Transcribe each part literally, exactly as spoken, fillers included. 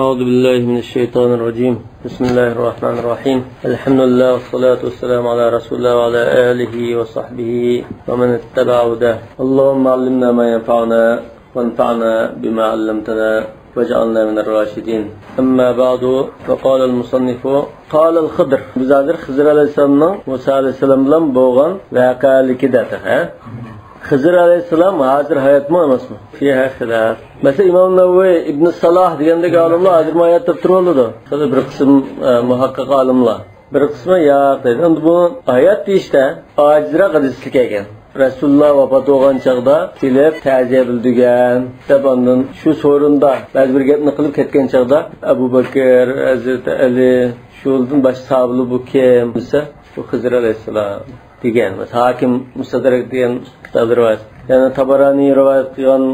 أعوذ بالله من الشيطان الرجيم. بسم الله الرحمن الرحيم. الحمد لله والصلاة والسلام على رسول الله وعلى آله وصحبه ومن اتبع هداه. اللهم علمنا ما ينفعنا وانفعنا بما علمتنا واجعلنا من الراشدين. أما بعد، فقال المصنف، قال الخضر. بىز ھازىر خىزىر ئەلەيھىسسالامنىڭ مۇسا ئەلەيھىسسالام بىلەن بولغان ۋەقەلىكىدە، ھە؟ خىزىر ئەلەيھىسسالام ھازىر ھاياتمۇ ئەمەسمۇ؟ فيها خلاف. مەسىلەن، ئىمام نەۋەۋى، ئىبن سالاھ دېگەندەك ئالىملار ھازىرمۇ ھايات دەپ تۇرۇۋالىدۇ. خېلى بىر قىسىم، ئە، مۇھەققىق ئالىملار. بىر قىسمى ياق دەيدۇ. ئەمدى بۇ ھايات دېيىشتە ئاجىزراق ھەدىسلەر كەلگەن. رەسۇلۇللا ۋاپات بولغان چاغدا كېلىپ تەزىيە بىلدۈرگەن دەپ، ئاندىن شۇ سورۇندا بەزى بىر گەپنى قىلىپ كەتكەن چاغدا ئەبۇ بەكىر، ھەزرىتى ئەلى، شۇدىن باشقا ساھابىلار بۇ كىم دېسە، بۇ خىزىر ئەلەيھىسسالام دېگەن. مەسىلەن، ھاكىم مۇستەدرەك دېگەن كىتابى رىۋايەت. يەنە تابارانى رىۋايەت قىلغان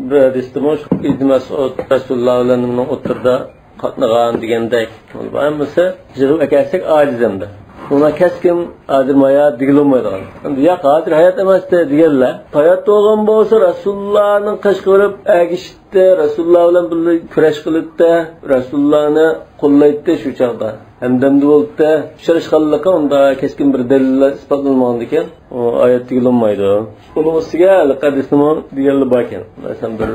بىر ھەدىستىمۇ شۇ ئىبن مەسئۇد رەسۇلۇللا بىلەن ئۇنىڭ ئوتتۇرىدا قاتنىغان دېگەندەك. بۇ ھەممىسى يىغىپ ئەكەلسەك ئاجىز ئەمدى. ئۇنىڭ كەسكىن ھازىر ھايات دېگىلى بولمايدىغان. ئەمدى ياق، ھازىر ھايات ئەمەستى دېگەنلەر. ھايات بولغان بولسا رەسۇلۇللانىڭ قېشىغا بېرىپ ئەگىشىپ رەسۇلۇللا بىلەن بىللە كۈرەش قىلىدىتتى، رەسۇلۇللانى قوللايتتى شۇ چاغدا. ھەمدەمدە بولۇتتى. ئۇچراشقانلىقى ئۇندا كەسكىن بىر دەلىل ئىسپاتلانمىغاندىكىن، ئۇ ئايەت دېگىلى بولمايدۇ. ئۇنىڭ ئۈستىگە ھېلىقى ھەدىستىمۇ دېگەنلەر باركەن. مەسىلەن، بىر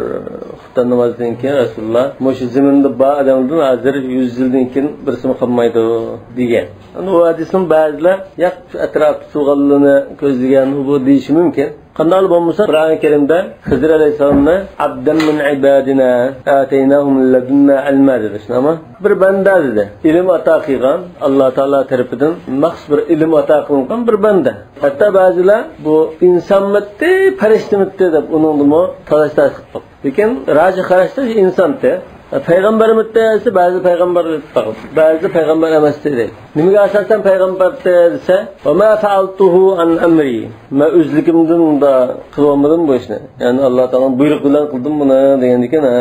خۇپتان نامازىدىن كېيىن رەسۇلۇللا مۇشۇ زېمىندا بار ئادەمدىن ھازىر يۈز يىلدىن كېيىن بىرسىمۇ قالمايدۇ دېگەن. ئەمدى ئۇ ھەدىسنىڭ بەزىلەر ياق، شۇ ئەتراپتا تۇرغانلىرىنى كۆزلىگەن بۇ دېيىشى مۇمكىن. قانداقلا بولمىسا، قۇرئان كەرىمدە خىزىر ئەلەيھىسسالامنى «عبدا من عبادنا آتيناه من لدنا علما» دېدى، شۇنداقمۇ؟ بىر بەندە دېدى. ئىلىم ئاتا قىلغان، ئاللا تائالا تەرىپىدىن مەخسۇس بىر ئىلىم ئاتا قىلىنغان بىر بەندە. ھەتتا بەزىلەر بۇ ئىنسانمىتتى، پەرىشتىمىتتى دەپ ئۇنىڭدىمۇ تالاش-تارتىش قىلىپ قالدى. لېكىن راجىھ قاراشتا ئىنسانتى. پەيغەمبەرمىتى دېسە، بەزى پەيغەمبەر، بەزى پەيغەمبەر ئەمەستى دەيدۇ. نېمىگە ئاساسەن پەيغەمبەرتى دېسە، «وما فعلته عن أمري»، مەن ئۆزلۈكۈمدىن ئۇنداق قىلىۋالمىدىم بۇ ئىشنى. يەنى ئاللا تائالانىڭ بۇيرۇقى بىلەن قىلدىم بۇنى دېگەندىكىن، ھە،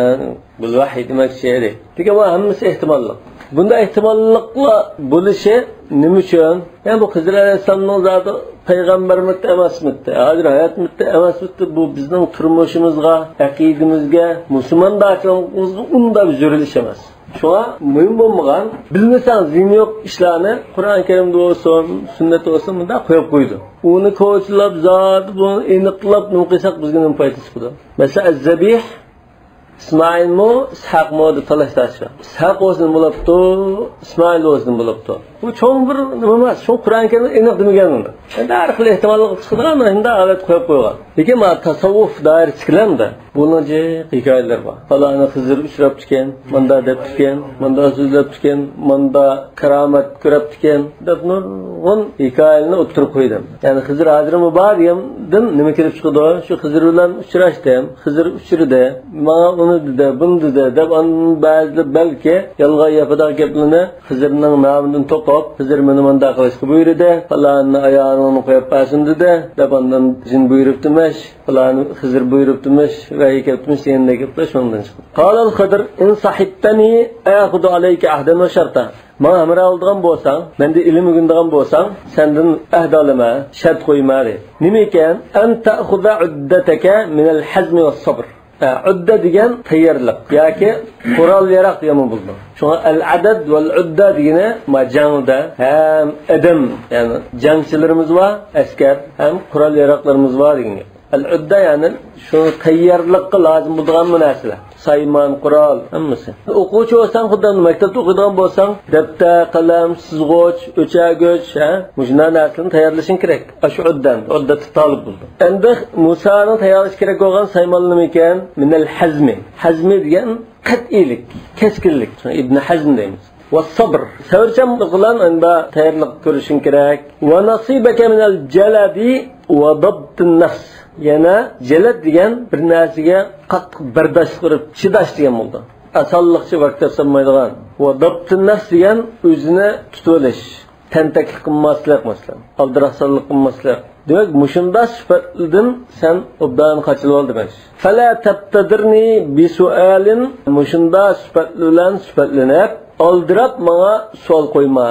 بۇ ۋەھىي دېمەكچى دەيدۇ. لېكىن بۇ ھەممىسى ئېھتىماللىق. بۇنداق ئېھتىماللىقلار بولۇشى نېمە ئۈچۈن؟ يەنى بۇ خىزىر ئەلەيھىسسالامنىڭ زادى پەيغەمبەرمىتى ئەمەسمىتى، ھازىر ھاياتمىتى ئەمەسمىتى، بۇ بىزنىڭ تۇرمۇشىمىزغا، ئەقىدىمىزگە، مۇسۇلماندارچىلىقىمىزغا ئۇنداق بىر زۆرۈر ئىش ئەمەس. شۇڭا مۇھىم بولمىغان، بىلمىسەڭ زىيىنى يوق ئىشلارنى قۇرئان كەرىمدە بولسۇن، سۈننەتتە بولسۇن، مۇنداق قويۇپ قويىدۇ. ئۇنى كوچىلاپ، زادى بۇنى ئېنىقلاپ نېمە قىلساق بىزگە نېمە پايدىسى چىقىدۇ؟ مەسىلەن، ئەز-زەبىھ، ئىسمائىلمۇ، ئىسھاقمۇ دەپ تالاش-تارتىش بار. ئىسھاق بولسا نېمە بولۇپتۇ، ئىسمائىل بولسا نېمە بولۇپتۇ؟ بۇ چوڭ بىر نېمە ئەمەس، چوڭ قۇرئان كەرىمدە ئېنىق دېمىگەن ئۇنى. ئەمدى ھەر خىل ئېھتىماللىق چىقىدىغان، شۇنداق ھالەتتە قويۇپ قويغان. لېكىن مانا تەسەۋۋۇپ دائىرىسى چېكىنىدۇ. بۇنىڭ جىق ھېكايىلىرى بار. پالانى خىزىر ئۇچراپتىكەن، ماندا دەپتىكەن، ماندا سۆزلەپتىكەن، ماندا كارامەت كۆرەپتىكەن دەپ نۇرغۇن ھېكايىلەرنى ئوتتۇرىغا قويدۇم. يەنى خىزىر ھازىرمۇ بار دېگەندىن نېمە كېلىپ چىقىدۇ؟ شۇ خىزىر بىلەن ئۇچراشتىم، خىزىر ئۇچرىدى، ماڭا ئۇنى دېدى، بۇنى دېدى دەپ ئاندىن بەزىلەر بەلكى يالغان ياپىداق گەپلىرىنى خىزىرنىڭ نامىدىن توقۇپ، خىزىر مېنى مانداق قىلىشقا بۇيرۇدى، پالانى ئايالىڭنى قويۇپ بەرسۇن دېدى دەپ ئاندىن جىن بۇيرۇپتىمىش، پالانى خىزىر بۇيرۇپتىمىش، ۋەھىي كەپتىمىش دېگەندەك گەپلەر شۇنىڭدىن چىقىدۇ. قال الخضر إن صحبتني آخذ عليك عهدا وشرطا. ماڭا ھەمراھ بولىدىغان بولساڭ، مەندىن ئىلىم ئۆگىنىدىغان بولساڭ، سەندىن ئەھد ئالىمەن، شەرت قويىمەن دەيدۇ. نېمە ئىكەن؟ أن تأخذ عدتك من الحزم والصبر. ھە، ئۇددە دېگەن تەييارلىق ياكى قورال-ياراغ دېگەنمۇ بولىدۇ. شۇڭا ئەل-ئەدەد ۋەل-ئۇددە دېگىنى ما جەڭدە ھەم ئەدەم، يەنى جەڭچىلىرىمىز بار، ئەسكەر ھەم قورال-ياراغلىرىمىز بار دېگەن گەپ. ئەل-ئۇددە، يەنى شۇ تەييارلىققا لازىم بولىدىغان بۇ نەرسىلەر. سايمان، قورال، ھەممىسى. ئوقۇغۇچى بولساڭ، خۇددى مەكتەپتە ئوقۇيدىغان بولساڭ، دەپتەر، قەلەم، سىزغۇچ، ئۆچەرگۈچ، ھە، مۇشۇنداق نەرسىلەرنى تەييارلىشىڭ كېرەك. ئاشۇ ئۇددەن، ئۇددەتۇت تالىب بولىدۇ. ئەمدى مۇسانىڭ تەييارلىشى كېرەك بولغان سايمانلىرى نېمە ئىكەن؟ مىنەل ھەزمى. ھەزمى دېگەن قەتئىيلىك، كەسكىنلىك. شۇڭا ئىبن ھەزم دەيمىز. ۋەسسەبر. سەۋرچانلىق بىلەن ئەمدى تەييارلىق كۆرۈشۈڭ كېرەك. ۋەنەسىبەكە مىنەل جەلەدى ۋەدەبتىن نەفس. يەنە جەلەد دېگەن بىر نەرسىگە قاتتىق بەرداشلىق بېرىپ چىداش دېگەن بولىدۇ. ئاسانلىقچە ۋاقىت تاپسالمايدىغان. ۋەدەبتىن نەفس دېگەن ئۆزىنى تۇتۇۋېلىش. تەنتەكلىك قىلماسلىق، مەسىلەن، ئالدىراشسانلىق قىلماسلىق. دېمەك، مۇشۇنداق سۈپەتلىدىن سەن ئوبدان قاچىلىۋال دېمەكچى. فلا تبتدرني بسؤال، مۇشۇنداق سۈپەتلەر بىلەن سۈپەتلىنىپ، ئالدىراپ ماڭا سوئال قويما.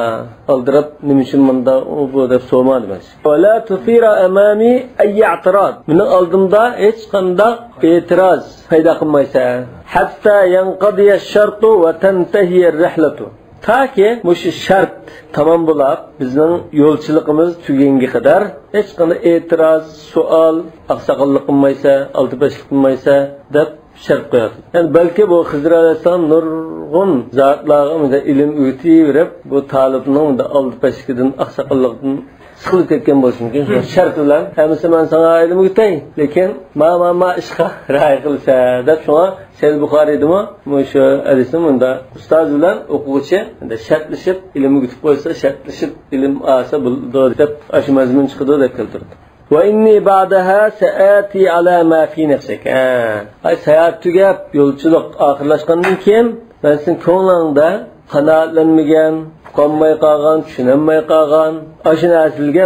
ئالدىراپ نېمە ئۈچۈن مۇنداق بۇ دەپ سورىما دېمەكچى. ولا تثير أمامي أي اعتراض. مېنىڭ ئالدىمدا ھېچقانداق ئېتىراز پەيدا قىلمايسەن. حتى ينقضي الشرط وتنتهي الرحلة. تاكى مۇشۇ شەرت تامام بولاپ، بىزنىڭ يولچىلىقىمىز تۈگىگەنگە قەدەر ھېچقانداق ئېتىراز، سوئال، ئاقساقاللىق قىلمايسەن، ئالدىپەشلىك قىلمايسەن دەپ شەرت قوياتتى. يەنى بەلكى بۇ خىزىر ئەلەيھىسسالام نۇرغۇن زاتلارغا مۇنداق ئىلىم ئۆگىتىۋېرىپ، بۇ تالىپنىڭ مۇنداق ئالدىپەشلىكىدىن، ئاقساقاللىقتىن سىقىلىپ كەتكەن بولۇشى مۇمكىن. شۇڭا شەرت بىلەن، ھەممىسى مەن ساڭا ئىلىم ئۆگىتەي، لېكىن ما، ما، ما ئىشقا رىئايە قىلىسەن دەپ، شۇڭا سەھىھ بۇخارىيدىمۇ مۇشۇ ھەدىسنى مۇنداق ئۇستاز بىلەن ئوقۇغۇچى مۇنداق شەرتلىشىپ ئىلىم ئۆگىتىپ قويسا، شەرتلىشىپ ئىلىم ئالسا بولىدۇ دەپ ئاشۇ مەزمۇن چىقىدۇ دەپ كەلتۈردى. وإني بعدها سآتي على ما في نفسك. ھە. ئاي، ساياھەت تۈگەپ، يولچىلىق ئاخىرلاشقاندىن كېيىن، مەن سېنىڭ كۆڭلۈڭدە قانائەتلەنمىگەن، ئۇقالماي قالغان، چۈشىنەلمەي قالغان، ئاشۇ نەرسىلەرگە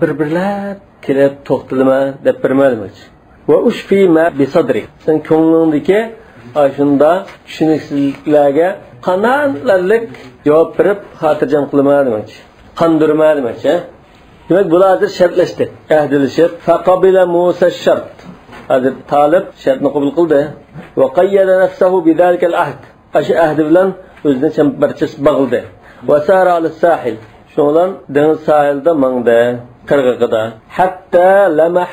بىر-بىرلەپ كېلىپ توختىلىمەن دەپ بېرىمەن دېمەكچى. وأشفي ما بصدرك. سېنىڭ كۆڭلۈڭدىكى ئاشۇنداق چۈشىنىكسىزلىكلەرگە قانائەتلەنەرلىك جاۋاب بېرىپ، خاتىرجەم قىلىمەن دېمەكچى. قاندۇرىمەن دېمەكچى. دېمەك، بۇلار ھازىر شەرتلەشتى. ئەھدىلىشىپ، فقبل موسى الشرط. ھازىر تالىپ شەرتنى قوبۇل قىلدى. وقيد نفسه بذلك العهد. ئاشۇ ئەھدى بىلەن ئۆزىنى چەمبەرچە باغلىدى. وسار على الساحل. شۇنىڭ بىلەن دېڭىز ساھىلىدا ماڭدى، قىرغىقىدا. حتى لمح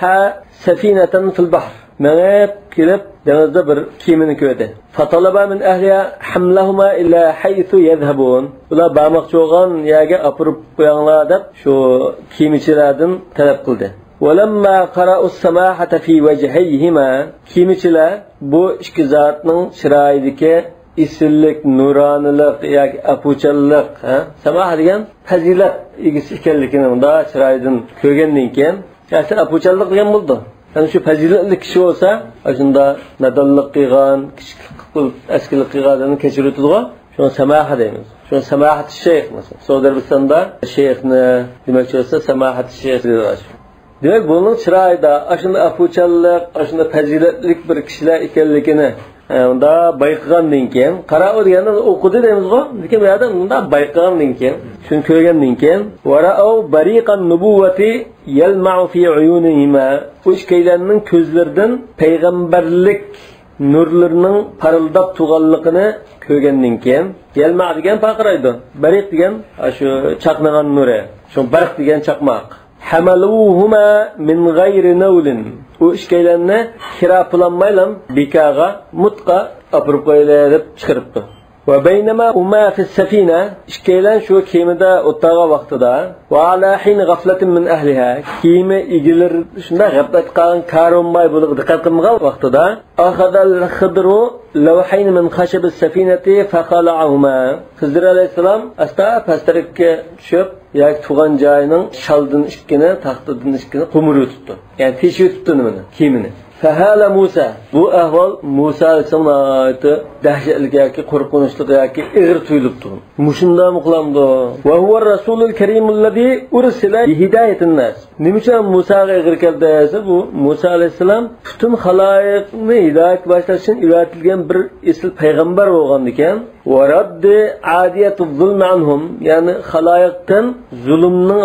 سفينة في البحر. مېڭىپ كېلىپ، دېڭىزدا بىر كېمىنى كۆردى. فطلب من أهلها حملهما إلى حيث يذهبون. ئۇلار بارماقچى بولغان يەرگە ئاپىرىپ قويۇڭلار دەپ، شۇ كېمىچىلەردىن تەلەپ قىلدى. ولما قرأوا السماحة في وجهيهما. كېمىچىلەر بۇ ئىككى زاتنىڭ چىرايىدىكى ئېسىللىك، نۇرانىلىق ياكى ئاپۇچانلىق، ھە؟ ساماھە دېگەن پەزىلەت ئىگىسى ئىكەنلىكىنى مۇنداق چىرايىدىن كۆرگەندىن كېيىن، ئەسلى ئاپۇچانلىق دېگەن بولىدۇ. يەنى شۇ پەزىلەتلىك كىشى بولسا، ئاشۇنداق نادانلىق قىلغان، كىچىكلىك قىلىپ، ئەسكىلىك قىلغان ئادەمنى كەچۈرۈۋېتىدىغۇ. شۇڭا ساماھە دەيمىز. شۇڭا ساماھەتى شەيخ، مەسىلەن، سعۇدى ئەرەبىستاندا شەيخنى دېمەكچى بولسا، ساماھەتى شەيخ دەيدۇ. دېمەك، بۇنىڭ چىرايىدا ئاشۇنداق ئاپۇچانلىق، ئاشۇنداق پەزىلەتلىك بىر كىشىلەر ئىكەنلىكىنى، ئە، ئۇنداق بايقىغاندىن كېيىن، قارا ئۇ دېگەندە ئوقۇدى دەيمىزغۇ، لېكىن بۇ يەردە مۇنداق بايقىغاندىن كېيىن، شۇنى كۆرگەندىن كېيىن، ورأوا بريق النبوة يلمع في عيونهما، ئۇ ئىككىيلەننىڭ كۆزلىرىدىن پەيغەمبەرلىك نۇرلىرىنىڭ پارىلداپ تۇرغانلىقىنى كۆرگەندىن كېيىن، يەلمە دېگەن پارقىرايدۇ، بەرىق دېگەن ئاشۇ چاقنىغان نۇرى، شۇ بەرق دېگەن چاقماق. حملوهما من غير نول. ئۇ ئىككىيلەننى كىرا پۇلانمايلا بىكاغا، مۇتقا ئاپىرىپ قويىلى دەپ چىقىرىپتۇ. وبينما هما في السفينة، ئىككىيلەن شۇ كېمىدە ئولتۇرغان ۋاقتىدا، وعلى حين غفلة من أهلها، كېمە ئىگىلىرى شۇنداق غەپلەتتە قالغان، كارۋان باي بۇلارغا دىققەت قىلمىغان ۋاقتىدا، أخذ الخضر لوحين من خشب السفينة فخلعهما. خىزىر ئەلەيھىسسالام ئاستا پەستەرەككە چۈشۈپ، ياكى تۇغان جايىنىڭ شالدىن ئىككىنى، تاختىدىن ئىككىنى قومۇرۇۋېتىپتۇ. يەنى تېشىۋېتىپتۇ نېمىنى؟ كېمىنى. فهال موسى. بۇ ئەھۋال مۇسا ئەلەيھىسسالامغا ناھايىتى دەھشەتلىك ياكى قورقۇنچلۇق ياكى ئېغىر تۇيۇلۇپتۇ. مۇشۇنداقمۇ قىلامدۇ؟ وهو الرسول الكريم الذي أرسل بهداية الناس. نېمە ئۈچۈن مۇساغا ئېغىر كەلدى دېسە، بۇ مۇسا ئەلەيھىسسالام پۈتۈن خالايىقنى ھىدايەتكە باشلاش ئۈچۈن ئەۋەتىلگەن بىر ئېسىل پەيغەمبەر بولغاندىكەن. ورد عادية الظلم عنهم، يەنى خالايىقتىن زۇلۇمنىڭ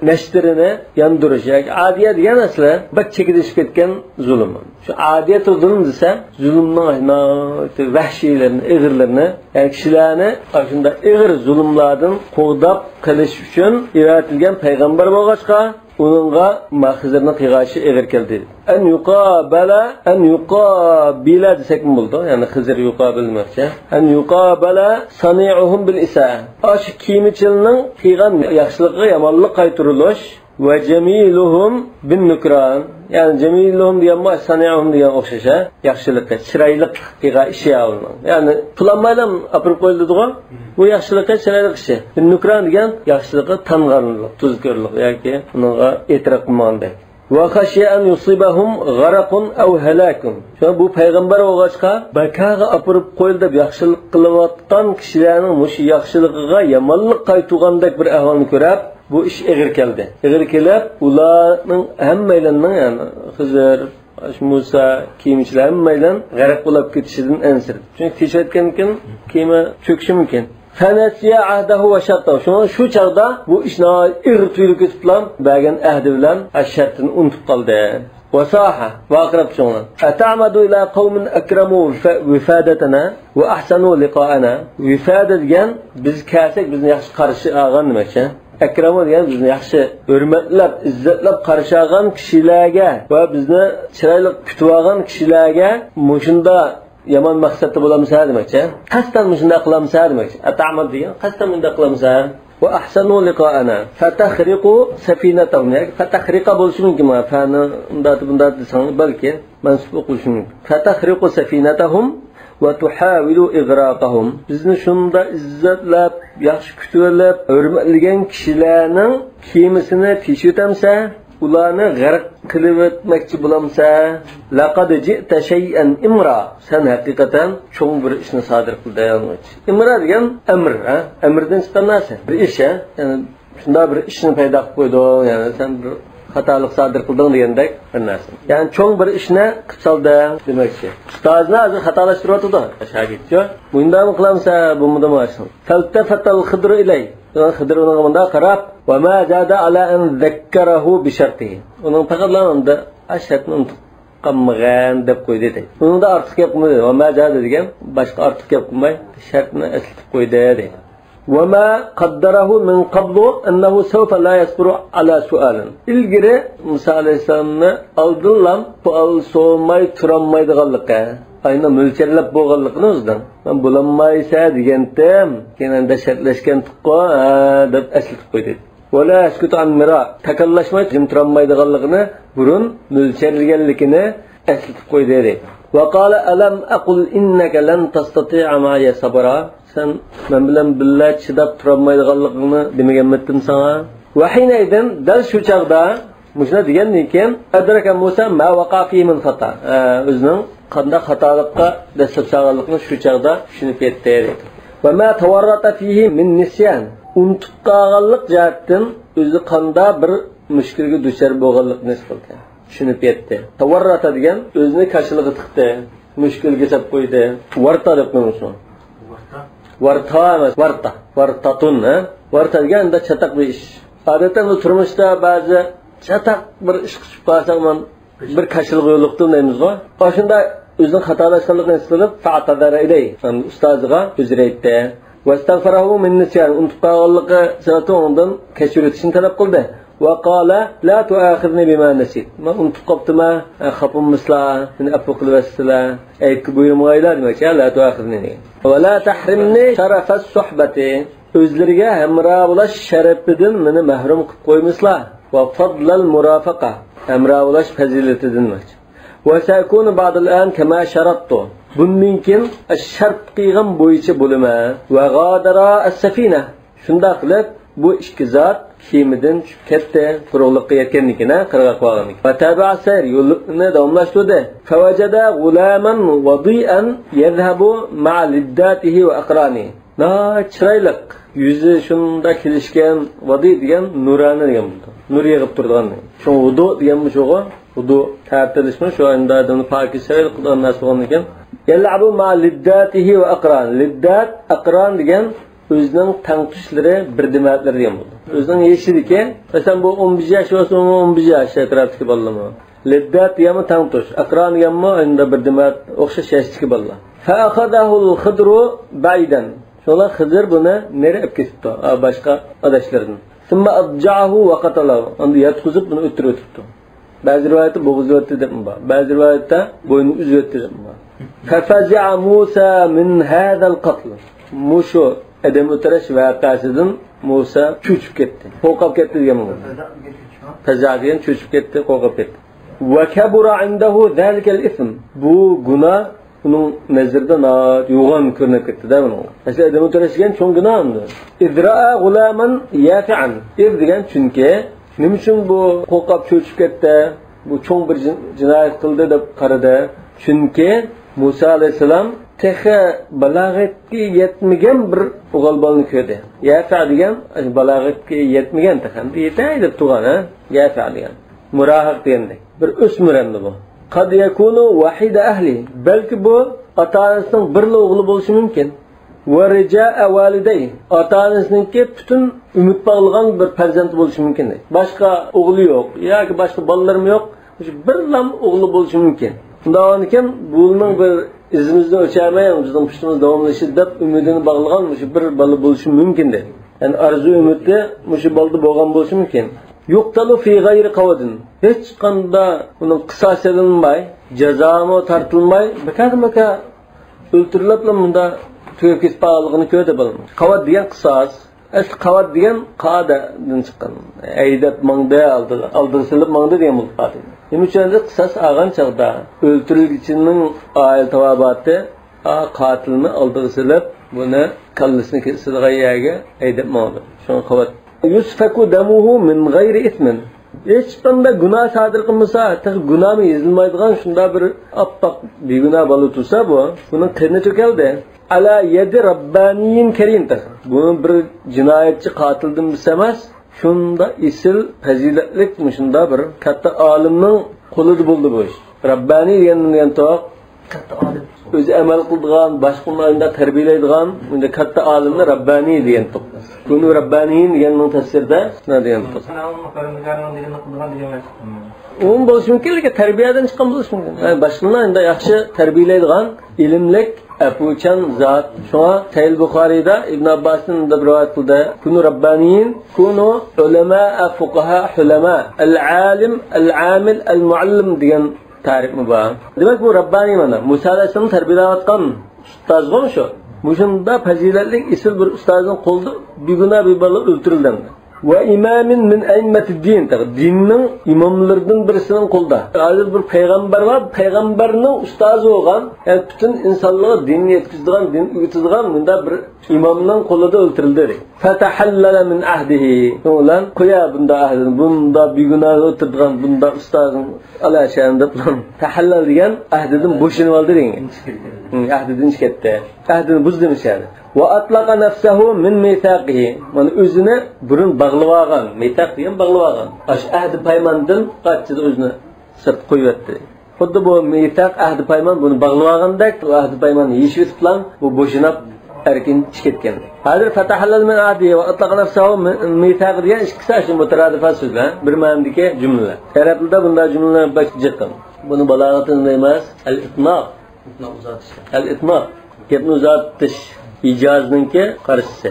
نەشتىرىنى ياندۇرۇش. ياكى ئادىيە دېگەن ئەسلى بەك چېكىدە ئېشىپ كەتكەن زۇلۇم. شۇ ئادىيەتۇ زۇلۇم دېسە، زۇلۇمنىڭ ناھايىتى ۋەھشىيلىرىنى، ئېغىرلىرىنى، يەنى كىشىلەرنى ئاشۇنداق ئېغىر زۇلۇملاردىن قوغداپ قېلىش ئۈچۈن ئەۋەتىلگەن پەيغەمبەر بولغاچقا، ئۇنىڭغا ما خىزىرنىڭ قىلغان ئىشى ئېغىر كەلدى. أن يقابل، أن يقابل دېسەكمۇ بولىدۇ. يەنى خىزىر يۇقابىل دېمەكچى. أن يقابل صنيعهم بالإساءة. ئاشۇ كېمىچىلنىڭ قىلغان ياخشىلىقىغا يامانلىق قايتۇرۇلۇش. وجميلهم بالنكران. يەنى جميلهم دېگەنمۇ صنيعهم دېگەن ئوخشاش، ھە؟ ياخشىلىقى، چىرايلىق قىلغان ئىشى ئۇنىڭ. يەنى پۇلانمايلا ئاپىرىپ قويۇلىدىغۇ. بۇ ياخشىلىقى، چىرايلىق ئىشى. بالنكران دېگەن ياخشىلىقى تانغانلىق، تۇزكورلۇق ياكى ئۇنىڭغا ئېتىراپ قىلمىغاندەك. وخشي أن يصيبهم غرق أو هلاك. شۇڭا بۇ پەيغەمبەر بولغاچقا، بىكاغا ئاپىرىپ قويۇلدى دەپ ياخشىلىق قىلىۋاتقان كىشىلەرنىڭ مۇشۇ ياخشىلىقىغا يامانلىق قايتۇرغاندەك بىر ئەھۋالنى كۆرۈپ، بۇ ئىش ئېغىر كەلدى. ئېغىر كېلىپ، ئۇلارنىڭ ھەممەيلەننىڭ، يەنى خىزىر، مۇسا، كېمىچىلەر ھەممەيلەن غەرق بولۇپ كېتىشىدىن ئەنسىرىدى. چۈنكى تېشىۋەتكەنكىن كېمە چۆكۈشى مۇمكىن. فنسي عهده وشرطه. شۇڭا شۇ چاغدا بۇ ئىش ناھايىتى ئېغىر تۇيۇلۇپ كېتىپلا، بەرگەن ئەھدى بىلەن شەرتىنى ئۇنتۇپ قالدى. وصاح، ۋارقىراپ شۇڭا. أتعمد إلى قوم أكرموا وف-، وفادتنا وأحسنوا لقاءنا. ۋىفادە دېگەن بىز كەلسەك بىزنى ياخشى قارشى ئالغان دېمەكچى. ئەكرەمۇ دېگەن بىزنى ياخشى ھۆرمەتلەپ، ئىززەتلەپ قارشى ئالغان كىشىلەرگە ۋە بىزنى چىرايلىق كۈتۈۋالغان كىشىلەرگە مۇشۇنداق يامان مەقسەتتە بولامسەن دېمەكچى. قەستەن مۇشۇنداق قىلامسەن دېمەكچى. ئەتەمەد دېگەن قەستەن مۇنداق قىلامسەن. وأحسنوا لقاءنا فتخرقوا سفينتهم. ياكى فتخرق بولۇشى مۇمكىن. فەنى ئۇنداق، بۇنداق دېسەڭ بەلكى مەنسۇپ ئوقۇلۇشى مۇمكىن. فتخرقوا سفينتهم وتحاولوا إغراقهم. بىزنى شۇنداق ئىززەتلەپ، ياخشى كۈتۈۋېلىپ، ھۆرمەتلىگەن كىشىلەرنىڭ كېمىسىنى تېشىۋېتەمسەن؟ ئۇلارنى غەرق قىلىۋەتمەكچى بولامسەن؟ لقد جئت شيئا إمرا. سەن ھەقىقەتەن چوڭ بىر ئىشنى سادىر قىلدىڭ. ئىمرا دېگەن ئەمر، ھە؟ ئەمردىن چىققان نەرسە. بىر ئىش، ھە؟ يەنى شۇنداق بىر ئىشنى پەيدا قىلىپ قويدۇڭ، يەنى سەن بىر خاتالىق سادىر قىلدىڭ دېگەندەك بىر نەرسە. يەنى چوڭ بىر ئىشنى قىلىپ سالدىڭ دېمەكچى. ئۇستازنى ھازىر خاتالاشتۇرۇۋاتىدۇ شاگىرتچۇ. مۇنداقمۇ قىلامسەن، بۇمۇ دېمەيسەن. فالتفت الخضر إليه. خىدىر ئۇنىڭغا مۇنداق قاراپ، وما زاد على أن ذكره بشرطه. ئۇنىڭ پەقەتلا ئۇندا شەرتنى ئۇنتۇپ قالمىغان دەپ قويدى دەيدۇ. ئۇنىڭدا ئارتۇق گەپ قىلمىدى. وما زاد دېگەن باشقا ئارتۇق گەپ قىلماي، شەرتنى ئەسلىتىپ قويدى دەيدۇ. وما قدره من قبل أنه سوف لا يصبر على سؤال. ئىلگىرى مۇسا ئەلەيھىسسالامنى ئالدىنلا سوئال سورىماي تۇرالمايدىغانلىقى، ئاينى مۆلچەرلەپ بولغانلىقىنى ئۆزىدىن. مەن بولالمايسەن دېگەنتىم، كېيىن ئەمدى شەرتلەشكەنتۇققۇ، ھە، دەپ ئەسلىتىپ قويدى. ولا يسكت عن مرار. تاكاللاشماي جىم تۇرالمايدىغانلىقىنى، بۇرۇن مۆلچەرلىگەنلىكىنى ئەسلىتىپ قويدى. وقال ألم أقل إنك لن تستطيع معي صبرا. سەن مەن بىلەن بىللە چىداپ تۇرالمايدىغانلىقىڭنى دېمىگەنمىدىم ساڭا؟ وحينئذ، دەل شۇ چاغدا مۇشۇنداق دېگەندىن كېيىن، أدرك موسى ما وقع فيه من خطأ. ئە، ئۆزىنىڭ قانداق خاتالىققا دەسسەپ سالغانلىقىنى شۇ چاغدا چۈشىنىپ يەتتى. وما تورط فيه من نسيان. ئۇنتۇپ قالغانلىق جەھەتتىن ئۆزى قانداق بىر مۈشكۈلگە دۇچار بولغانلىقىنى ھېس قىلدى. چۈشىنىپ يەتتى. تورط دېگەن ئۆزىنى كاشىلىغا تىقتى، مۈشكۈلگە سەپ قويدى. ۋارتا دەپ قويمىسۇن. ۋارتا ئەمەس، ۋارتا. ۋارتاتۇن، ھە؟ ۋارتا دېگەن ئەمدى چاتاق بىر ئىش. ئادەتتە بۇ تۇرمۇشتا بەزى چاتاق بىر ئىشقا چۈشۈپ قالساق، مەن بىر كاشىلغا يولۇقتۇم دەيمىزغۇ. ئاشۇنداق ئۆزىنىڭ خاتالاشقانلىقىنى ھېس قىلىپ، فاعتذر إليه. ئۇستازىغا ئۆزرە ئېيتتى. واستغفره من نسيان، ئۇنتۇپ قالغانلىقى سەۋەبتىن ئۇنىڭدىن كەچۈرۈۋېتىشنى تەلەپ قىلدى. وقال لا تؤاخذني بما نسيت. مەن ئۇنتۇپ قاپتىمەن، خاپا بولمىسىلا، مېنى ئەپۇ قىلىۋەتسىلە، ئەيىبكە بۇيرۇمىغايلا دېمەكچى، لا تؤاخذني دېگەن. ولا تحرمني شرف الصحبة. ئۆزلىرىگە ھەمراھ بولاش شەرىپىدىن مېنى مەھرۇم قىلىپ قويمىسىلا. وفضل المرافقة، ھەمراھ بولاش پەزىلىتىدىن دېمەكچى. وسأكون بعد الآن كما شرطت. بۇندىن كېيىن شەرت قىلغان بويىچە بولىمەن. وغادرا السفينة. شۇنداق قىلىپ، بۇ ئىككى زات كېمىدىن چۈشۈپ كەتتى، قۇرۇقلۇققا يەتكەندىن كېيىن، ھە، قىرغاققا بارغاندىن كېيىن. وتابع السير، يولنى داۋاملاشتۇردى. فوجد غلاما وضيئا يذهب مع لداته وأقرانه. ناھايىتى چىرايلىق، يۈزى شۇنداق كېلىشكەن، ۋادى دېگەن نۇرانە دېگەن بولىدۇ. نۇر يېغىپ تۇرىدىغان. شۇ ۋۇدۇ دېگەنمۇ شۇغۇ، ۋۇدۇ تەرەت ئېلىشمۇ شۇ ئادەمنى پاكىز چىرايلىق قىلىدىغان نەرسە بولغاندىكەن. يلعب مع لداته وأقران. لدات، ئەقران دېگەن ئۆزىنىڭ تەڭتۇشلىرى، بىردىمەتلىرى دېگەن بولىدۇ. ئۆزىنىڭ يېشىدىكى، مەسىلەن، بۇ ئون بەش ياش بولسا، ئۇمۇ ئون بەش ياش ئەتراپتىكى بالىلارمۇ. لدات دېگەنمۇ تەڭتۇش، ئەقران دېگەنمۇ ئەمدى بىردىمەت ئوخشاش ياشتىكى بالىلار. فأخذه الخضر بعيدا. شۇڭا خىزىر بۇنى نېرى ئېلىپ كېتىپتۇ، ئا، باشقا ئاداشلىرىدىن. ثم أضجعه وقتله. ئاندىن ياتقۇزۇپ بۇنى ئۆلتۈرۈۋېتىپتۇ. بەزى رىۋايەتتە بوغۇزلىۋەتتى دەپمۇ بار. بەزى رىۋايەتتە بوينىنى ئۈزۈۋەتتى دەپمۇ بار. ففزع موسى من هذا القتل. مۇشۇ ئادەم ئۆلتۈرۈش ۋەقەسىدىن مۇسا چۆچۈپ كەتتى. قورقۇپ كەتتى دېگەن بولىدۇ. فزع دېگەن چۆچۈپ كەتتى، قورقۇپ كەتتى. وكبر عنده ذلك الإثم. بۇ گۇناھ ئۇنىڭ نەزىرىدە ناھايىتى يوغان كۆرۈنۈپ كەتتى-دە بۇنىڭغا. ئەسلى ئادەم ئۆلتۈرۈش دېگەن چوڭ گۇناھ ئەمدى. إذ رأى غلاما يافعا. ئىز دېگەن چۈنكى. نېمە ئۈچۈن بۇ قورقۇپ چۆچۈپ كەتتى؟ بۇ چوڭ بىر جىن-، جىنايەت قىلدى دەپ قارىدى. چۈنكى مۇسا ئەلەيھىسسالام تېخى بالاغەتكە يەتمىگەن بىر ئوغۇل بالىنى كۆردى. يافع دېگەن بالاغەتكە يەتمىگەن تېخى. ئەمدى يېتەي دەپ تۇرغان، ھە؟ يافع دېگەن. مۇراھىق دېگەندەك. بىر ئۆسمۈر ئەمدى بۇ. قد يكون وحيد أهله. بەلكى بۇ ئاتا-ئانىسىنىڭ بىرلا ئوغلى بولۇشى مۇمكىن. ورجاء والديه، ئاتا-ئانىسىنىڭكى پۈتۈن ئۈمىد باغلىغان بىر پەرزەنتى بولۇشى مۇمكىن. باشقا ئوغلى يوق ياكى باشقا بالىلىرىمۇ يوق، مۇشۇ بىرلا ئوغلى بولۇشى مۇمكىن. شۇنداق بولغاندىكىن، بۇنىڭ بىر ئىزىمىزدىن ئۆچەلمەي، بىزنىڭ پۇشتىمىز داۋاملىشىدۇ دەپ ئۈمىدىنى باغلىغان مۇشۇ بىر بالا بولۇشى مۇمكىن دەيدۇ. يەنى ئارزۇ ئۈمىدى مۇشۇ بالىدا بولغان بولۇشى مۇمكىن. يقتل في غير قود، ھېچقانداق ئۇنىڭ قىساسى ئېلىنماي، جازامۇ تارتىلماي، بىكاردىن بىكار ئۆلتۈرۈلۈپلا مۇندا تۈگەپ كېتىپ قالغىنى كۆردى بالىنىڭ. قود دېگەن قىساس. ئەسلى قود دېگەن قادەدىن چىققان. ھەيدەپ ماڭدى، ئالدىغا، ئالدىغا سېلىپ ماڭدى دېگەن بولۇپ قالدى. نېمە ئۈچۈن دېسە، قىساس ئالغان چاغدا ئۆلتۈرۈلگۈچىنىڭ ئائىلە تاۋابىئاتى، ئا، قاتىلنى ئالدىغا سېلىپ، بۇنى كاللىسىنى كېسىدىغان يەرگە ھەيدەپ ماڭىدۇ. شۇڭا قود. يسفك دمه من غير إثم. ھېچقانداق گۇناھ سادىر قىلمىسا، تېخى گۇناھمۇ يېزىلمايدىغان شۇنداق بىر ئاپئاق بىگۇناھ بالا تۇرسا بۇ، بۇنىڭ قېنى تۆكۈلدى. على يد رباني كريم تېخى. بۇ بىر جىنايەتچى قاتىلدىن بىرسى ئەمەس، شۇنداق ئېسىل، پەزىلەتلىك، مۇشۇنداق بىر كاتتا ئالىمنىڭ قولىدا بولدى بۇ ئىش. رەببانىي دېگەن، دېگەن توق. كاتتا ئالىم. ئۆزى ئەمەل قىلىدىغان، باشقىلارنى ئاينىدا تەربىيەلەيدىغان، ئۇندا كاتتا ئالىمنى رەببانىي دېگەن توق. كۇنۇ رەببانىيىن دېگەننىڭ تەپسىرىدە شۇنداق دېگەن توق. سانا ئالىم پەرۋەردىگارنىڭ دېگىنىنى قىلىدىغان دېگەن ئەمەس. ئۇمۇ بولۇشى مۇمكىن، لېكىن تەربىيەدىن چىققان بولۇشى مۇمكىن. يەنى باشقىلارنى ئەمدى ياخشى تەربىيەلەيدىغان، ئىلىملىك، ئەپۇچان زات. شۇڭا سەھىھ بۇخارىيدا ئىبن ئابباستىن مۇنداق بىر رىۋايەت قىلدى: كۇنۇ رەببانىيين، كۇنۇ ئۇلەما، فۇقاھا، ھۇلەما، ئەل ئالىم، ئەل ئامىل، ئەل مۇئەللىم دېگەن تەرىپمۇ بار. دېمەك، بۇ رەببانىي مانا. مۇسا ئەلەيھىسسالامنى تەربىيەلەۋاتقان ئۇستازغۇ شۇ. مۇشۇنداق پەزىلەتلىك ئېسىل بىر ئۇستازنىڭ قولىدا بىگۇناھ بىر بالا ئۆلتۈرۈلدى. وإمام من أئمة الدين، دىننىڭ ئىماملىرىدىن بىرسىنىڭ قولىدا. ھازىر بىر پەيغەمبەر بار، پەيغەمبەرنىڭ ئۇستازى بولغان، يەنى پۈتۈن ئىنسانلارغا دىننى يەتكۈزىدىغان، دىن ئۆگىتىدىغان مۇنداق بىر ئىمامنىڭ قولىدا ئۆلتۈرۈلدى. فتحلل من عهده. شۇنىڭ بىلەن قويە بۇنداق ئەھدىنى، بۇنداق بىگۇناھ ئۆلتۈرىدىغان بۇنداق ئۇستازنىڭ ئالا شەنى دەپ تەھەللەل دېگەن ئەھدىدىن بوشىنىۋالدى دېگەن. ھە، ئەھدىدىن چىقىپ كەتتى. ئەھدىنى بۇزدى مۇشۇ يەردە. وأطلق نفسه من ميثاقه. مانا ئۆزىنى بۇرۇن باغلىۋالغان. مىساق دېگەن باغلىۋالغان. ئاشۇ ئەھدى پايماندىن قاچتى، ئۆزىنى سىرتقا قويۇۋەتتى. خۇددى بۇ مىساق، ئەھدى پايمان بۇنى باغلىۋالغاندەك، ئۇ ئەھدى پايماننى يېشىۋېتىپلا بۇ بوشىنىپ ئەركىن چىقىپ كەتكەن. ھازىر فتحلل من عهده وأطلق نفسه من ميثاقه دېگەن ئىككىسى ئاشۇ مۇتارادىپات سۆزلەر، بىر مەنىدىكى جۈملىلەر. ئەرەبلىرىدە بۇنداق جۈملىلەر بەك جىق. بۇنى بالاغەتتە نېمە دەيمىز؟ ئەل ئىتناق. ئەل ئىتناق. گەپنى ئۇزارتىش. ئىجازنىڭكى قارشىسى.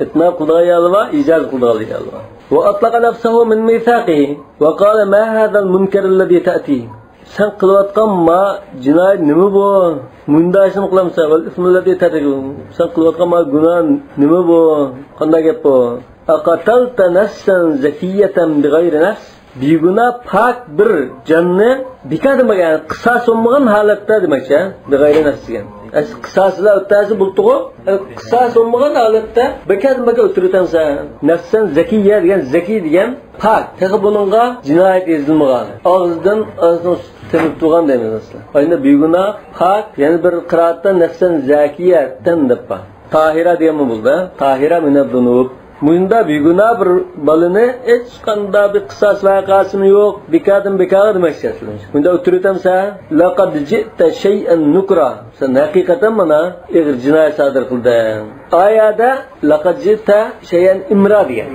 ئىتناق قىلىدىغان يەرلەر بار، ئىجاز قىلىدىغان يەرلەر بار. وأطلق نفسه من ميثاقه وقال ما هذا المنكر الذي تأتي. سەن قىلىۋاتقان ما جىنايەت نېمە بۇ؟ مۇنداق ئىشنى قىلامسەن؟ والإثم الذي ترتكبه. سەن قىلىۋاتقان ما گۇناھ نېمە بۇ؟ قانداق گەپ بۇ؟ أقتلت نفسا زكية بغير نفس. بىگۇناھ پاك بىر جاننى بىكاردىن بىكار، يەنى قىساس بولمىغان ھالەتتە دېمەكچى، بىغەيرى نەفس دېگەن. ئەسلى قىساسلا ئۆتەسى بولدىغۇ، قىساس بولمىغان ھالەتتە بىكاردىن بىكار ئۆلتۈرۈۋېتەمسەن. نەفسەن زەكىيە دېگەن، زەكىي دېگەن پاك. تېخى بۇنىڭغا جىنايەت يېزىلمىغان. ئاغزىدىن، ئاغزىدىن تېمىپ تۇرغان دەيمىز ئەسلى. ئەمدى بىگۇناھ پاك، يەنە بىر قىرائەتتە نەفسەن زەكىيەتەن دەپ بار. تاھىرە دېگەنمۇ بولدى. تاھىرە مىنەز زۇنۇب. مۇنداق بىگۇناھ بىر بالىنى ھېچقانداق بىر قىساس ۋەقەسىمۇ يوق، بىكاردىن بىكارغا دېمەكچى ئەسلى. مۇنداق ئۆتتۈرۈۋېتەمسەن، لەقەد جىئتە شەيئەن نۇكرا. سەن ھەقىقەتەن مانا ئېغىر جىنايەت سادىر قىلدىڭ. ئايەدە لەقەد جىئتە شەيئەن ئىمرا دېگەن.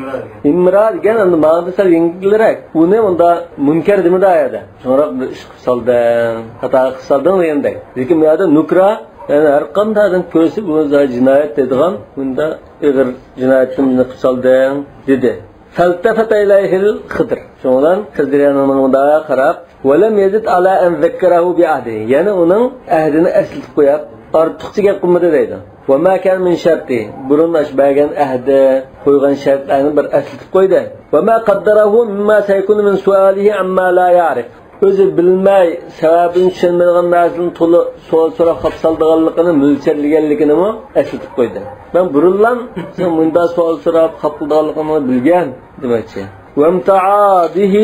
ئىمرا دېگەن ئەمدى ماڭىدا سەل يەڭگىلرەك. ئۇنى ئۇندا مۇنكەر دېمىدى ئايەدە. چوڭراق بىر ئىش قىلىپ سالدىڭ، خاتا قىلىپ سالدىڭ دېگەندەك. لېكىن بۇ يەردە نۇكرا، يەنى ھەر قانداق ئادەم كۆرسە بۇ جىنايەت دەيدىغان، بۇندا ئېغىر جىنايەتنى قىلىپ سالدىڭ دېدى. فالتفت إليه الخضر. شۇنىڭ بىلەن خىزىر يەنە ئۇنىڭغا مۇنداق قاراپ، ولم يزد على أن ذكره بعهده. يەنە ئۇنىڭ ئەھدىنى ئەسلىتىپ قويۇپ، ئارتۇقچە گەپ قىلمىدى دەيدۇ. وما كان من شرطه. بۇرۇن ئاشۇ بەرگەن ئەھدى، قويغان شەرتلەرنى بىر ئەسلىتىپ قويدى. وما قدره مما سيكون من سؤاله عما لا يعرف. ئۆزى بىلمەي، سەۋەبىنى چۈشەنمەيدىغان نەرسىدىن تولا سوئال سوراپ خاپا سالىدىغانلىقىنى، مۆلچەرلىگەنلىكىنىمۇ ئەسلىتىپ قويدى. مەن بۇرۇنلا سەن مۇنداق سوئال سوراپ خاپا قىلىدىغانلىقىڭنى بىلگەن دېمەكچى. وامتعى به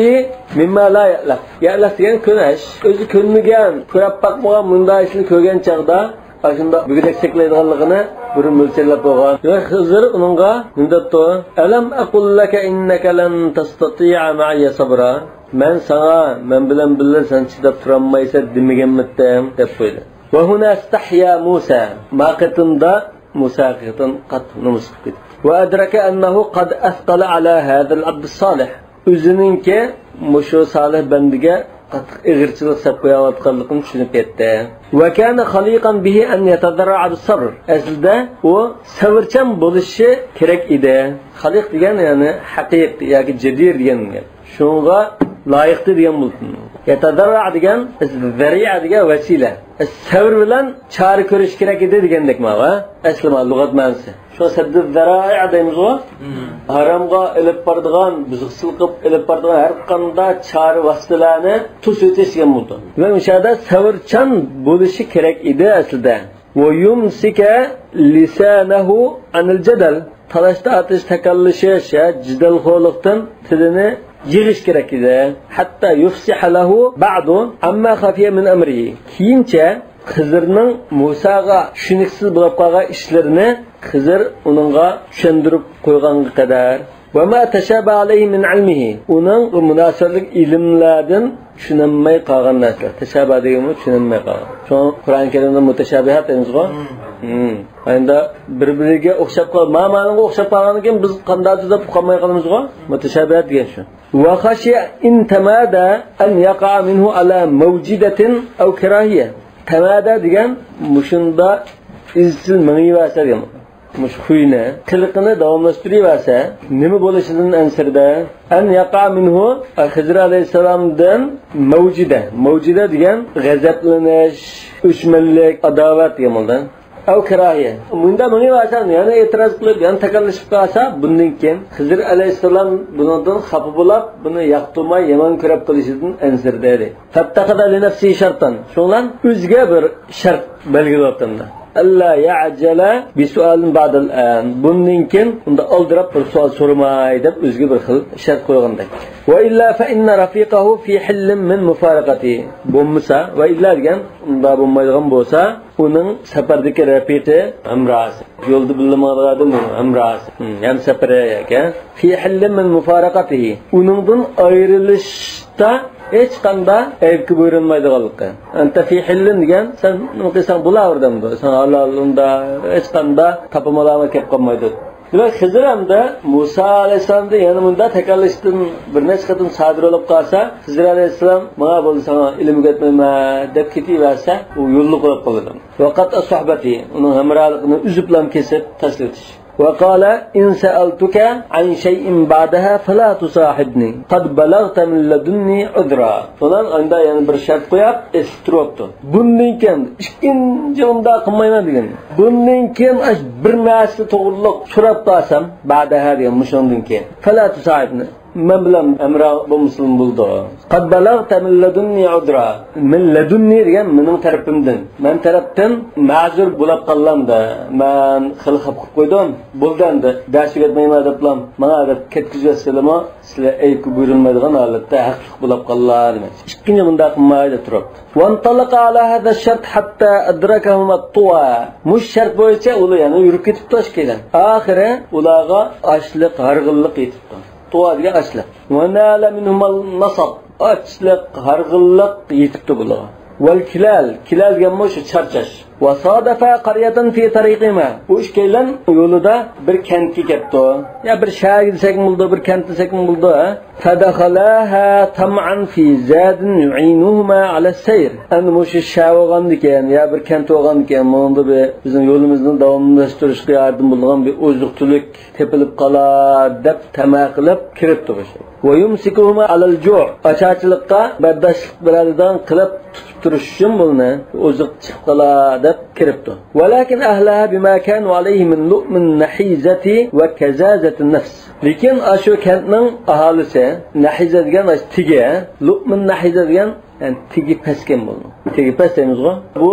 مما لا يألف. يألف دېگەن كۆنەش. ئۆزى كۆنمىگەن، كۆرۈپ باقمىغان مۇنداق ئىشنى كۆرگەن چاغدا، ئاشۇنداق مۈگدەك سەكرەيدىغانلىقىنى بۇرۇن مۆلچەرلەپ بولغان. دېمەك، خىزىر ئۇنىڭغا مۇنداق دەپتۇ: ألم أقل لك إنك لن تستطيع معي صبرا. مەن ساڭا، مەن بىلەن بىللە سەن چىداپ تۇرالمايسەن دېمىگەنمىدىم؟ دەپ قويدى. وهنا استحيا موسى. ما قېتىمدا مۇسا ھەقىقەتەن قاتتىق نومۇس قىلىپ كېتىپتۇ. وأدرك أنه قد أثقل على هذا العبد الصالح. ئۆزىنىڭكى مۇشۇ سالىھ بەندىگە قاتتىق ئېغىرچىلىق سېلىپ قويۇۋاتقانلىقىنى چۈشىنىپ يەتتى. وكان خليقا به أن يتذرع بالصبر. ئەسلىدە ئۇ سەۋرچان بولۇشى كېرەك ئىدى. خەلق دېگەن، يەنى ھەقىق ياكى جەدىر دېگەن گەپ. شۇنىڭغا لايىقتى دېگەن بولىدۇ. يتذرع دېگەن، ذەرىئە دېگەن ۋەسىلە. سەۋر بىلەن چارە كۆرۈش كېرەك ئىدى دېگەندەك ماۋۇ، ھە؟ ئەسلى ماۋۇ لۇغەت مەنىسى. شۇ سەددۇ زەرائىئ دەيمىزغۇ؟ ھارامغا ئېلىپ بارىدىغان، بۇزۇقچىلىق قىلىپ ئېلىپ بارىدىغان ھەر قانداق چارە ۋاسىتىلەرنى توسۇۋېتىش دېگەن بولىدۇ. ۋە مۇشۇ يەردە سەۋرچان بولۇشى كېرەك ئىدى ئەسلىدە. ويمسك لسانه عن الجدل. تالاش تارتىش، تاكاللىشىش، ھە، جېدەلخورلۇقتىن تىلىنى يىغىش كېرەك ئىدى. حتى يفصح له بعض عما خفي من أمره. كېيىنچە خىزىرنىڭ مۇساغا چۈشىنىكسىز بولۇپ قالغان ئىشلىرىنى خىزىر ئۇنىڭغا چۈشەندۈرۈپ قويغانغا قەدەر. وما تشابه عليه من علمه. ئۇنىڭ مۇناسىۋەتلىك ئىلىملەردىن چۈشىنەلمەي قالغان نەرسىلەر. تەشابە دېگەنمۇ چۈشىنەلمەي قالغان. شۇڭا قۇرئان كەرىمدە مۇتەشابىھات دەيمىزغۇ؟ ھىم. ئەمدى بىر-بىرىگە ئوخشاپ قال-، ما-، مانىڭغا ئوخشاپ قالغاندىن كېيىن بىز قانداق دەپ ئۇقالماي قالىمىزغۇ؟ مۇتەشابىھات دېگەن شۇ. وخشي إن تمادى أن يقع منه على موجدة أو كراهية. تەمادى دېگەن مۇشۇنداق ئىزچىل مېڭىۋەرسە دېگەن. مۇشۇ خۇينى، قىلىقىنى داۋاملاشتۇرۇۋەرسە، نېمە بولۇشىدىن ئەنسىرىدى؟ أن يقع منه، خىزىر ئەلەيھىسسالامدىن موجدة. موجدة دېگەن غەزەپلىنىش، ئۆچمەنلىك، ئاداۋەت دېگەن بولىدۇ. أو كراهية. مۇنداق مېڭىۋەرسە، يەنە ئېتىراز قىلىپ، يەنە تاكاللىشىپ قالسا، بۇندىن كېيىن خىزىر ئەلەيھىسسالام بۇنىڭدىن خاپا بولۇپ، بۇنى ياقتۇرماي، يامان كۆرۈپ قېلىشىدىن ئەنسىرىدى. فاتخذ لنفسه شرطا. شۇڭلان ئۆزىگە بىر شەرت بەلگىلەپتۇ. ألا يعجل بسؤال بعد الآن. بۇندىن كېيىن ئۇنداق ئالدىراپ بىر سوئال سورىماي دەپ ئۆزىگە بىر خىل شەرت قويغاندەك. وإلا فإن رفيقه في حل من مفارقته. بولمىسا، ۋە ئىللا دېگەن ئۇنداق بولمايدىغان بولسا، ئۇنىڭ سەپەردىكى رەپىقى، ھەمراھى، يولدا بىللە ماڭىدىغان ئادەم ئۇنىڭ ھەمراھى، ھەمسەپىرى ياكى في حل من مفارقته. ئۇنىڭدىن ئايرىلىشتا ھېچقانداق ئەيىبكە بۇيرۇلمايدىغانلىقى. أنت في حل دېگەن، سەن نېمە قىلساڭ بولاۋېرىدۇ. ساڭا ھالال، ئۇندا ھېچقانداق تاپا-مالامەت كەپ قالمايدۇ. دېمەك، خىزىر ھەمدە مۇسا ئەلەيھىسسالامدا يەنە مۇنداق تاكاللىشىشتىن بىر نەچچە قېتىم سادىر بولۇپ قالسا، خىزىر ئەلەيھىسسالام، ماڭا بولدى، ساڭا ئىلىم ئۆگەتمەيمەن دەپ كېتىۋەرسە، ئۇ يولنى قويۇپ قالىدۇ. وقطع صحبته، ئۇنىڭ ھەمراھلىقىنى ئۈزۈپلام كېسىپ تاشلىۋېتىش. وقال إن سألتك عن شيء بعدها فلا تصاحبني قد بلغت من لدني عذرا. سونان ئاندا يەنە بىر شەرت قويۇپ، ئېسىپ تۇرۇپتۇ. بۇندىن كېيىن ئىككىنچى ئۇنداق قىلمايمەن دېگەن. بۇندىن كېيىن ئاش بىر نەرسە توغرىلىق سوراپ قالسام، بعدها دېگەن مۇشۇنىڭدىن كېيىن. فلا تصاحبني. مەن بىلەن ھەمراھ بولمىسىلا بولىدۇ. قد بلغت من لدني عذرا. من لدني دېگەن مېنىڭ تەرىپىمدىن. مەن تەرەپتىن مەزۇر بولاپ قالامدۇ. مەن خېلى خاپا قىلىپ قويدۇم. بولدى ئەمدى. دەرس ئۆگەتمەيمەن دەپلا ماڭا دەپ كەتكۈزۈۋەتسىلىمۇ، سىلەر ئەيىبكە بۇيرۇلمايدىغان ھالەتتە ھەقلىق بولاپ قالىلا دېمەكچى. ئىككىنچى مۇنداق قىلماي دەپ تۇرۇپتۇ. وانطلق على هذا الشرط حتى أدركهما طوى. مۇشۇ شەرت بويىچە ئۇلار يەنە يۈرۈپ كېتىپتۇ ئىككىيلەن. ئاخىرى ئۇلارغا ئاچلىق، ھارغىنلىق يېتىپتۇ. طوى دېگەن ئاچلىق. ونال منهما النصب. ئاچلىق، ھارغىنلىق يېتىپتۇ بۇلارغا. والكلال. كلال دېگەنمۇ شۇ چارچاش. وصادفا قرية في طريقهما. ئۇ ئىككىيلەن يولىدا بىر كەنتكە كەپتۇ. يا بىر شەھەرگە دېسەكمۇ بولىدۇ، بىر كەنت دېسەكمۇ بولىدۇ، ھە؟ فدخلاها طمعا في زاد يعينهما على السير. ئەمدى مۇشۇ شەھەر بولغاندىكىن، يا بىر كەنت بولغاندىكىن، مۇنىڭدا بىر بىزنىڭ يولىمىزنى داۋاملاشتۇرۇشقا ياردىمى بولىدىغان بىر ئوزۇق-تۈلۈك تېپىلىپ قالار دەپ تەمە قىلىپ كىرىپتۇ بۇ. ويمسكهما على الجوع. ئاچارچىلىققا بەرداشلىق بېرەلىدىغان قىلىپ تۇتۇپ تۇرۇش ئۈچۈن بۇنى ئوزۇق چىقىپ قالار دەپ كىرىپتۇ. ولكن أهلها بما كانوا عليه من لؤم النحيزة وكزازة النفس. لېكىن ئاشۇ كەنتنىڭ ئاھالىسى، نەھىزە دېگەن ئاشۇ تېگى، لؤم النحيزة دېگەن، يەنى تېگى پەسكەن بۇنىڭ. تېگى پەس دەيمىزغۇ. بۇ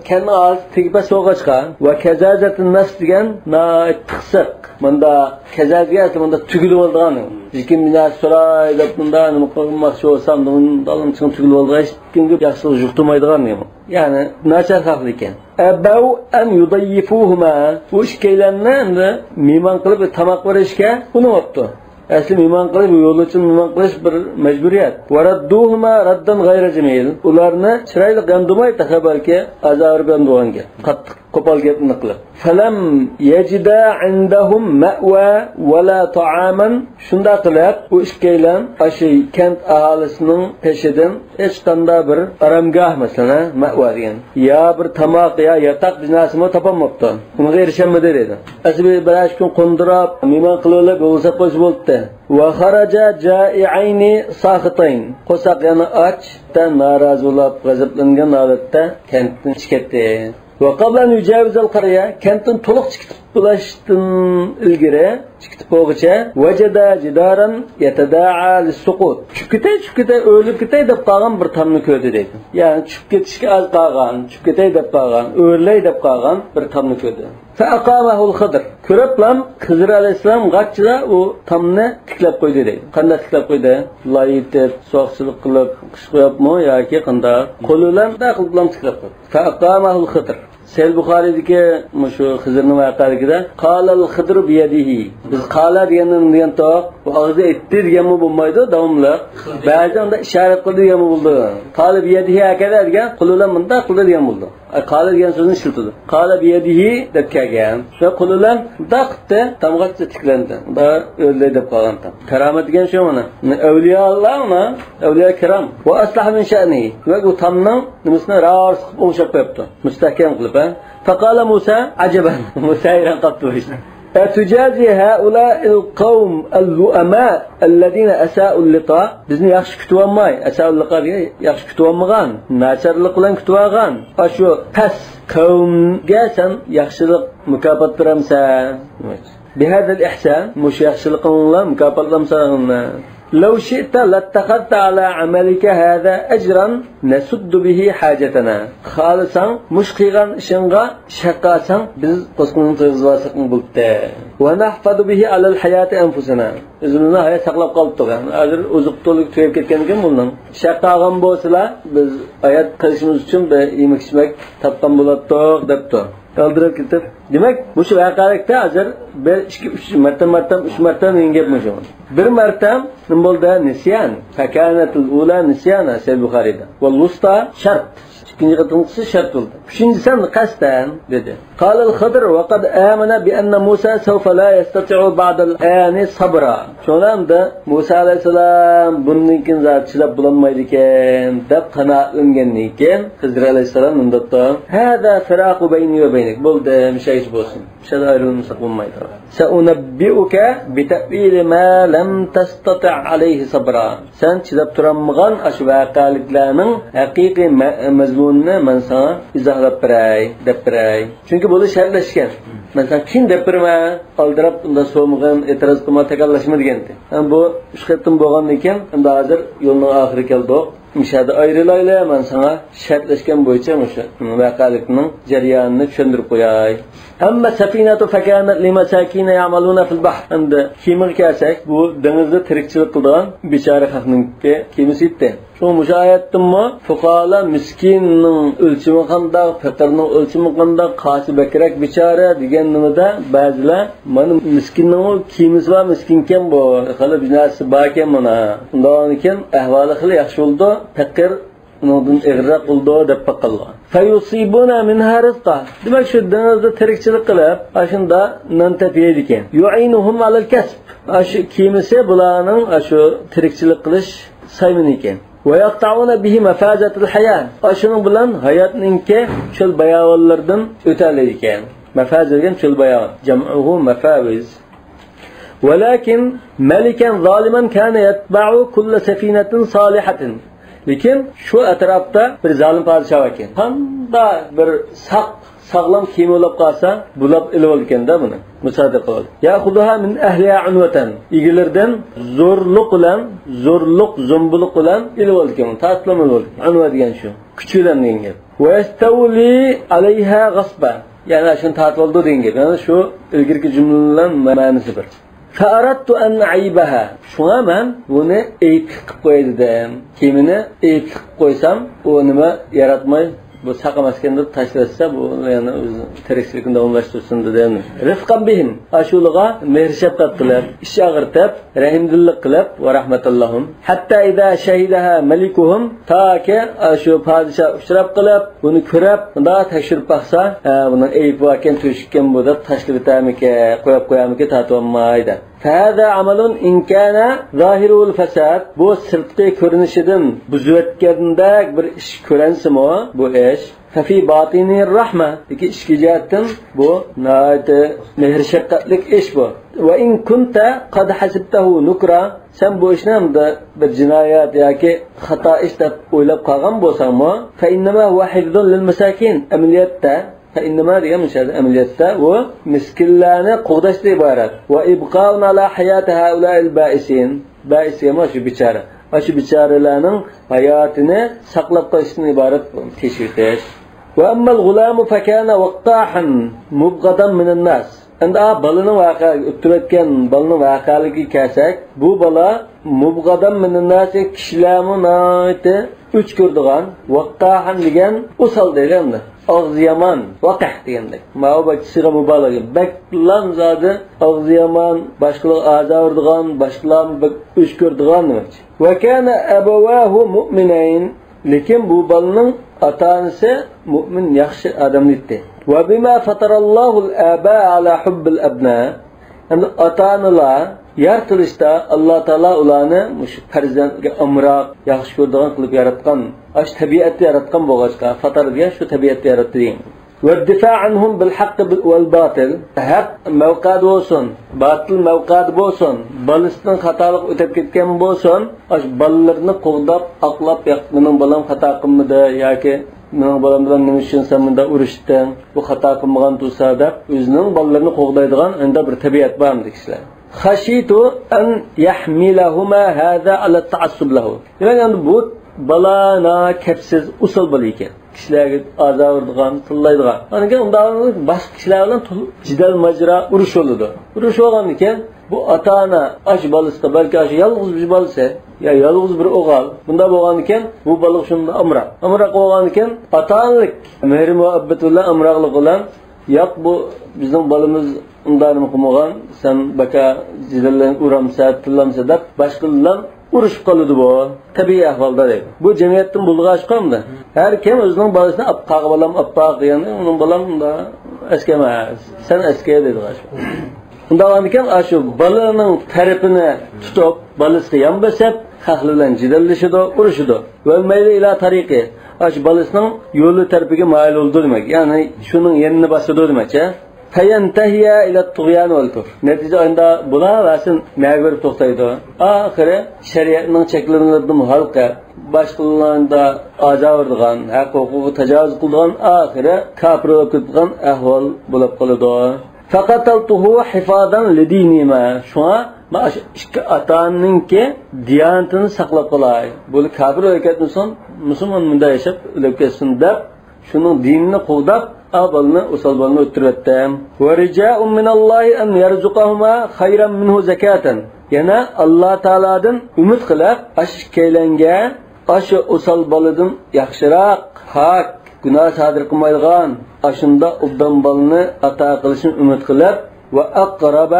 كەنتنىڭ ئاھالىسى تېگى پەس بولغاچقا، وكزازة النفس دېگەن ناھايىتى پىخسىق. مۇندا كەزازە دېگەن ئەسلى مۇندا تۈگۈلۈۋالىدىغان. لېكىن مەن سوراي دەپ مۇندا نېمە قىلماقچى بولسام، دالىم چىڭ تۈگۈلۈۋالىدىغان، ھېچكىمگە ياخشىلىق يۇقتۇرمايدىغان نېمە. يەنى ناچار خەلق ئىكەن. أبوا أن يضيفوهما. بۇ ئىككىيلەننى ئەمدى مېھمان قىلىپ تاماق بېرىشكە ئۇنىماپتۇ. ئەسلى مېھمان قىلىش، يول ئۈچۈن مېھمان قىلىش بىر مەجبۇرىيەت. وردوهما ردا غير جميل. ئۇلارنى چىرايلىق ياندۇرماي، تېخى بەلكى ئازار بەرگەن بولغان گەپ. قاتتىق قوپال گەپنى قىلىپ. فلم يجدا عندهم مأوى ولا طعاما. شۇنداق قىلىپ، ئۇ ئىككىيلەن ئاشۇ كەنت ئاھالىسىنىڭ قېشىدىن ھېچقانداق بىر ئارامگاھ، مەسىلەن، ھە، مەۋا دېگەن، يا بىر تاماق، يا ياتاق، بىر نەرسىمۇ تاپالماپتۇ. ئۇنىڭغا ئېرىشەلمىدى دەيدۇ. ئەسلى بىر ئىككى كۈن قوندۇرۇپ، مېھمان قىلىۋېلىپ، يولغا سېلىپ قويسا بولدى. وخرج جائعين ساخطين. قورساق يەنە ئاچ، نارازى بولۇپ، غەزەپلەنگەن ھالەتتە كەنتتىن چىقىپ كەتتى. وقبل أن يجاوز القرية، كەنتتىن تولۇق چىقىپ بولۇشتىن ئىلگىرى، چىقىپ بولغۇچە، وجد جدارا يتداعى للسقوط. چۈشۈپ كېتەي، چۈشۈپ كېتەي، ئۆرۈلۈپ كېتەي دەپ قالغان بىر تامنى كۆردى دەيدۇ. يەنى چۈشۈپ كېتىشكە ئاز قالغان، چۈشۈپ كېتەي دەپ قالغان، ئۆرۈلەي دەپ قالغان بىر تامنى كۆردى. فأقامه الخضر. كۆرۈپلا خىزىر ئەلەيھىسسالام غاچچىلا ئۇ تامنى تىكلەپ قويدى دەيدۇ. قانداق تىكلەپ قويدى؟ لاي ئېتىپ، سوغۇقچىلىق قىلىپ، قىش قويۇپمۇ ياكى قانداق؟ قولى بىلەن مۇنداق قىلىپلا تىكلەپ قويدى. فأقامه الخضر. سەھىھ بۇخارىدىكى مۇشۇ خىزىرنىڭ ۋەقەلىكىدە، قالە الخضر بىيەدىھى. بىز قالە دېگەندىن دېگەنتۇق، بۇ ئاغزى ئېيتتى دېگەنمۇ بولمايدۇ، داۋاملىق. بەزىدە ئۇنداق ئىشارەت قىلدى دېگەنمۇ بولىدۇ. قالە بىيەدىھى ھەكەزا دېگەن، قولى بىلەن مۇنداق قىلدى دېگەن بولىدۇ. ئاي، قالە دېگەن سۆزنى ئىشلىتىدۇ. قالە بىيەدىھى دەپ كەلگەن. شۇ قولى بىلەن مۇنداق قىلدى، تامغاچ تىكلەندى. مۇنداق ئۆرلەي دەپ قالغان تام. كارامەت دېگەن شۇ مانا. ئەۋلىيالار مانا، ئەۋلىيا كىرام. ۋە ئەسلەھە مىن شەئنىھى. ۋە ئۇ تامنىڭ نېمىسىنى راۋاس قىلىپ ئوڭشاپ قويۇپتۇ. مۇستەھكەم قىلىپ، ھە. فقال موسى عجبا. مۇسا ھەيران قاپتۇ بۇ ئىشتىن. أتجازي هؤلاء القوم اللؤماء الذين أساءوا اللقاء؟ بىزنى ياخشى كۈتۈۋالماي، أساءوا اللقاء دېگەن ياخشى كۈتۈۋالمىغان، ناچارلىق بىلەن كۈتۈۋالغان ئاشۇ پەس قەۋمگە سەن ياخشىلىق، مۇكاپات بېرەمسەن؟ بهذا الإحسان، مۇشۇ ياخشىلىقىڭ بىلەن مۇكاپاتلامسەن؟ لو شئت لاتخذت على عملك هذا أجرا نسد به حاجتنا. خالىساڭ، مۇشۇ قىلغان ئىشىڭغا شەق قالساڭ، بىز قورسىقىمىزنى تويغۇزۇۋالساق بولاتتى. ونحفظ به على الحياة أنفسنا. ئۆزىمىزنى ھايات ساقلاپ قالاتتۇق. يەنى ھازىر ئوزۇق-تولۇق تۈگەپ كەتكەنكەن بۇنىڭ. شەق قالغان بولسىلا، بىز ھايات قېلىشىمىز ئۈچۈن بىر يېمەك-ئىچمەك تاپقان بولاتتۇق، دەپتۇ. ئالدىراپ كېتىپ. دېمەك، مۇشۇ ۋەقەلىكتە ھازىر بىر، ئىككى، ئۈچ مەرتەم، مەرتەم، ئۈچ مەرتەم دېگەن گەپ مۇشۇ. بىر مەرتەم نېمە بولدى؟ نىسيان. فكانت الأولى نسيانا، سەھىھ بۇخارىدا. والوسطى شرط. ئىككىنچى قېتىمقىسى شەرت بولدى. ئۈچىنچىسى قەستەن، دېدى. قال الخضر وقد آمن بأن موسى سوف لا يستطيع بعد الآن صبرا. شۇڭا ئەمدى مۇسا ئەلەيھىسسالام بۇندىن كېيىن زادى چىداپ بولالمايدىكەن، دەپ قانائەتلەنگەندىن كېيىن، خىزىر ئەلەيھىسسالام مۇنداق دەپتۇ، هذا فراق بيني وبينك. بولدى، مۇشۇ ئىش بولسۇن. مۇشۇ يەردە ئايرىلمىساق بولمايدۇ. سأنبئك بتأويل ما لم تستطع عليه صبرا. سەن چىداپ تۇرالمىغان ئاشۇ ۋەقەلىكلەرنىڭ ھەقىقىي مە-، مەزمۇنىنى مەن ساڭا ئىزاھلاپ بېرەي، دەپ بېرەي. چۈنكى بۇلار شەرتلەشكەن. مەن ساڭا كېيىن دەپ بېرىمەن، ئالدىراپ، ئۇنداق سورىمىغىن، ئېتىراز قىلما، تاكاللاشما دېگەنتى. ئەمما بۇ ئۈچ قېتىم بولغاندىن كېيىن، ئەمدى ھازىر يولنىڭ ئاخىرى كەلدۇق. مۇشۇ يەردە ئايرىلايلى، مەن ساڭا شەرتلەشكەن بويىچە مۇشۇ ۋەقەلىكنىڭ جەريانىنى چۈشەندۈرۈپ قوياي. أما السفينة فكانت لمساكين يعملون في البحر. ئەمدى كېمىگە كەلسەك، بۇ دېڭىزدا تىرىكچىلىك قىلىدىغان بىچارە خەقنىڭكى كېمىسى ئىدى. شۇڭا مۇشۇ ئايەتتىنمۇ فۇقەرا مىسكىننىڭ ئۆلچىمى قانداق، پېقىرنىڭ ئۆلچىمى قانداق، قايسى بەكرەك بىچارە دېگەن نېمىدە بەزىلەر، مانا مىسكىننىڭمۇ كېمىسى بار، مىسكىنكەن بۇ، خېلى بىر نەرسىسى باركەن مانا. شۇنداقكەن ئەھۋالى خېلى ياخشى بولىدۇ، پېقىر ئۇنىڭدىن ئېغىرراق بولىدۇ دەپ باققانلار. فيصيبون منها رزقا. دېمەك، شۇ دېڭىزدا تىرىكچىلىك قىلىپ، ئاشۇندا نان تېپىپ يەيدىكەن. يعينهم على الكسب. ئاشۇ كېمىسى بۇلارنىڭ ئاشۇ تىرىكچىلىك قىلىش سايمىنى ئىكەن. ويقطعون به مفازة الحياة. ئاشۇنىڭ بىلەن ھاياتنىڭكى چۆل باياۋانلىرىدىن ئۆتەلەيدىكەن. مەفازە دېگەن چۆل باياۋان. جمعه مفاوز. ولكن ملكا ظالما كان يتبع كل سفينة صالحة. لېكىن شۇ ئەتراپتا بىر زالىم پادىشاھ بار ئىكەن. قانداق بىر ساق، ساغلام كېمە بولاپ قالسا، بۇلاپ ئېلىۋالىدىكەن-دە بۇنى. مۇسادىرە قىلىۋالىدۇ. يأخذها من أهلها عنوة. ئىگىلىرىدىن زورلۇق بىلەن، زورلۇق، زومبىلىق بىلەن ئېلىۋالىدىكەن، تارتىپلا ئېلىۋالىدىكەن. ئەنۋە دېگەن شۇ. كۈچى بىلەن دېگەن گەپ. ويستولي عليها غصبا. يەنى شۇنى تارتىۋالىدۇ دېگەن گەپ. يەنى شۇ ئىلگىرىكى جۈملە بىلەن مەنىسى بىر. فأردت أن أعيبها. شۇڭا مەن بۇنى ئەيىبلىك قىلىپ قوياي دېدىم. كېمىنى ئەيىبلىك قىلىپ قويسام، ئۇ نېمە ياراتماي بۇ ساقىماسكەن دەپ تاشلىۋەتسە، بۇ يەنە ئۆز تىرىكچىلىكىنى داۋاملاشتۇرسۇن دېدى. رىفقەن بىھىم، ئاشۇلىغا مېھىر شەپقەت قىلىپ، ئىچ ئاغرىتىپ، رەھىمدىللىق قىلىپ، ۋە رەھمەتەللاھۇم. ھەتتا ئىزا شەھىدەھا مەلىكۇھۇم، تاكى ئاشۇ پادىشاھ ئۇچراپ قېلىپ، بۇنى كۆرۈپ، مۇنداق تەكشۈرۈپ باقسا، ھە، بۇنىڭ ئەيىبى باركەن، تۆشۈككەن بۇ دەپ تاشلىۋېتەرمىكىن، قويۇپ قويارمىكىن، تارتىۋالماي دەپ. فهذا عمل إن كان ظاهره الفساد، بۇ سىرتقى كۆرۈنۈشىدىن بۇزۇۋەتكەندەك بىر ئىش كۆرۈنسىمۇ، بۇ ئىش، ففي باطنه الرحمة، لېكىن ئىچكى جەھەتتىن بۇ ناھايىتى مېھىر شەپقەتلىك ئىش بۇ. وإن كنت قد حسبته نكرة، سەن بۇ ئىشنى ئەمدى بىر جىنايەت ياكى خاتا ئىش دەپ ئويلاپ قالغان بولساڭمۇ، فإنما هو حفظ للمساكين، ئەمەلىيەتتە، فإنما دېگەن مۇشۇ يەردە ئەمەلىيەتتە ئۇ مىسكىنلەرنى قوغداشتىن ئىبارەت. وإبقاء على حياة هؤلاء البائسين، بائس دېگەن مانا شۇ بىچارە، مانا شۇ بىچارىلەرنىڭ ھاياتىنى ساقلاپ قېلىشتىن ئىبارەت تېشىۋېتىش. وأما الغلام فكان وقاحا مبغضا من الناس. ئەمدى ئا بالىنىڭ ۋەقە، ئۆتتۈرۈۋەتكەن بالىنىڭ ۋەقەلىكىگە كەلسەك، بۇ بالا مۇبغادان مىنەنناس، كىشىلەرمۇ ناھايىتى ئۆچ كۆرىدىغان، ۋەققاھان دېگەن ئوسال دېگەن، ئاغزى يامان، ۋەقىھ دېگەندەك. ماۋۇ بەك سىغە مۇبالىغە، بەكلا زادى ئاغزى يامان، باشقىلارغا ئازار بېرىدىغان، باشقىلارنى بەك ئۆچ كۆرىدىغان دېمەكچى. وكان أبواه مؤمنين. لېكىن بۇ بالىنىڭ ئاتا-ئانىسى مۆمىن، ياخشى ئادەم ئىدى. وبما فطر الله الآباء على حب الأبناء. ئەمدى ئاتا-ئانىلار يارىتىلىشتا ئاللا تائالا ئۇلارنى مۇشۇ پەرزەنتكە ئامراق، ياخشى كۆرىدىغان قىلىپ ياراتقان. ئاشۇ تەبىئەتتە ياراتقان بولغاچقا، فطر دېگەن شۇ تەبىئەتتە ياراتتى دېگەن. والدفاع عنهم بالحق والباطل. ھەق مەۋقەدە بولسۇن، باتىل مەۋقەدە بولسۇن، بالىسىدىن خاتالىق ئۆتۈپ كەتكەن بولسۇن، ئاشۇ بالىلىرىنى قوغداپ، ئاقلاپ، ياق، مېنىڭ بالام خاتا قىلمىدى ياكى مېنىڭ بالام بىلەن نېمە ئۈچۈن سەن مۇنداق ئۇرۇشتۇڭ، بۇ خاتا قىلمىغان تۇرسا دەپ، ئۆزىنىڭ بالىلىرىنى قوغدايدىغان ئەندى بىر تەبىئەت بار ئەمدى كىشىلەر. خشيت أن يحملهما هذا على التعصب له. دېمەك، ئەمدى بۇ بالا ناھايىتى كەپسىز، ئوسال بالا ئىكەن. كىشىلەرگە ئازار بېرىدىغان، تىللايدىغان. ئاندىن كېيىن ئۇنداق باشقا كىشىلەر بىلەن تول-، جېدەل، ماجىرا، ئۇرۇش بولىدۇ. ئۇرۇش بولغاندىن كېيىن بۇ ئاتا-ئانا ئاشۇ بالىسىغا، بەلكى ئاشۇ يالغۇز بىر بالىسى يا يالغۇز بىر ئوغۇل، بۇنداق بولغاندىن كېيىن بۇ بالىغا شۇنداق ئامراق. ئامراق بولغاندىن كېيىن ئاتا-ئانىلىك مېھرى-مۇھەببىتى بىلەن، ئامراقلىقى بىلەن، ياق، بۇ بىزنىڭ بالىمىز ئۇنداق نېمە قىلمىغان، سەن بەكا جېدەللەنگەن، ئۇرامسەن، تىللامسەن دەپ باشقىلار بىلەن ئۇرۇشۇپ قالىدۇ بۇ. تەبىئىي ئەھۋالدا دەيدۇ. بۇ جەمئىيەتتىن بولىدىغان ئىش ئەمدى. ھەر كىم ئۆزىنىڭ بالىسىنى ئاپ قاغا بالام، ئاپ باق دېگەندە، ئۇنىڭ بالام ئۇنداق ئەسكى ئەمەس. سەن ئەسكى دەيدىغان ئىش. ئۇنداق بولغاندىكىن، ئاشۇ بالىنىڭ تەرىپىنى تۇتۇپ، بالىسىغا يان بېسىپ، خەقلەر بىلەن جېدەللىشىدۇ، ئۇرۇشىدۇ. والميل إلى طريقه. ئاشۇ بالىسىنىڭ يولى تەرىپىگە مايىل بولىدۇ دېمەك. يەنى شۇنىڭ يېنىنى باسىدۇ دېمەكچى. فينتهيا إلى الطغيان والكفر. نەتىجە ئاينىدا بۇلار ۋەسىن نەگە بېرىپ توختايدۇ؟ ئاخىرى شەرىئەتنىڭ چەكلىمىلىرىدىن ھالقىپ، باشقىلاردا ئازار بېرىدىغان، ھەق ھوقۇقىغا تاجاۋۇز قىلىدىغان، ئاخىرى كاپىر بولۇپ كېتىدىغان ئەھۋال بولۇپ قالىدۇ. فقتلته حفاظا لدينهما. شۇڭا مانا شۇ ئىككى ئاتا-ئانىنىڭكى دىيانىتىنى ساقلاپ قالاي. بۇلار كاپىر ئۆلۈپ كەتمىسۇن، مۇسۇلمان مۇنداق ياشاپ ئۆلۈپ كەتسۇن دەپ، شۇنىڭ دىنىنى قوغداپ، ئا بالىنى، ئوسال بالىنى ئۆلتۈرۈۋەتتى. ورجاء من الله أن يرزقهما خيرا منه زكاة. يەنە ئاللا تائالادىن ئۈمىد قىلىپ، ئاشۇ ئىككىيلەنگە ئاشۇ ئوسال بالىدىن ياخشىراق، پاك، گۇناھ سادىر قىلمايدىغان، ئاشۇنداق ئوبدان بالىنى ئاتا قىلىشنى ئۈمىد قىلىپ، وأقرب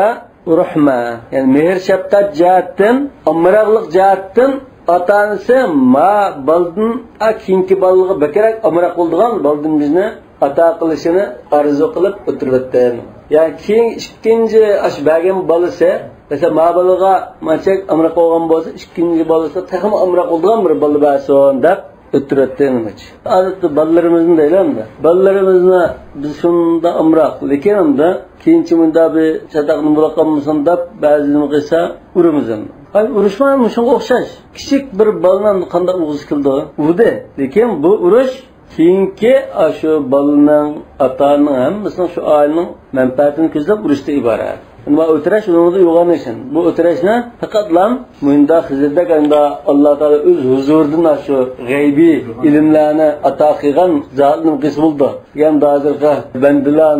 رحما، يەنى مېھىر-شەپقەت جەھەتتىن، ئامراقلىق جەھەتتىن ئاتا-ئانىسى ما بالىدىن، ئا، كېيىنكى بالىغا بەكرەك ئامراق بولىدىغان بالىدىن بىزنى ئاتا قىلىشىنى ئارزۇ قىلىپ ئولتۇرۇۋەتتىم. يەنى كېيىن ئىككىنچى ئاشۇ بەرگەن بالىسى، مەسىلەن، ما بالىغا مانچە ئامراق بولغان بولسا، ئىككىنچى بالىسىغا تېخىمۇ ئامراق بولىدىغان بىر بالا بەرسۇن دەپ ئۆتتۈرەتتى نېمىچە. ئادەتتە بالىلىرىمىزنى دەيلى ئەمدى. بالىلىرىمىزنى بىز شۇنداق ئامراق، لېكىن ئەمدى كېيىنچە مۇنداق بىر چاتاق نېمە بولۇپ قالمىسۇن دەپ بەزى نېمە قىلسا ئۇرىمىز ئەمدى. ئەي ئۇرۇشما شۇنىڭغا ئوخشاش. كىچىك بىر بالىنى ئەمدى قانداق ئۇرغۇسى كېلىدۇ؟ ئۇردى. لېكىن بۇ ئۇرۇش كېيىنكى ئاشۇ بالىنىڭ، ئاتا-ئانىنىڭ، ھەممىسىنىڭ، شۇ ئائىلىنىڭ مەنپەئەتىنى كۆزلەپ ئۇرۇشتىن ئىبارەت. ئەمما ئۆتۈرەش ئۇنىڭدا ئۇيغۇرنىڭ ئىشى. بۇ ئۆتۈرەشنى پەقەتلا مۇنداق خىزىردەك ئەمدى ئاللا تائالا ئۆز ھۇزۇرىدىن شۇ غەيبىي ئىلىملەرنى ئاتا قىلغان زاتنىڭ قىسمى بولىدۇ. يەنى ھازىرقى بەندىلەر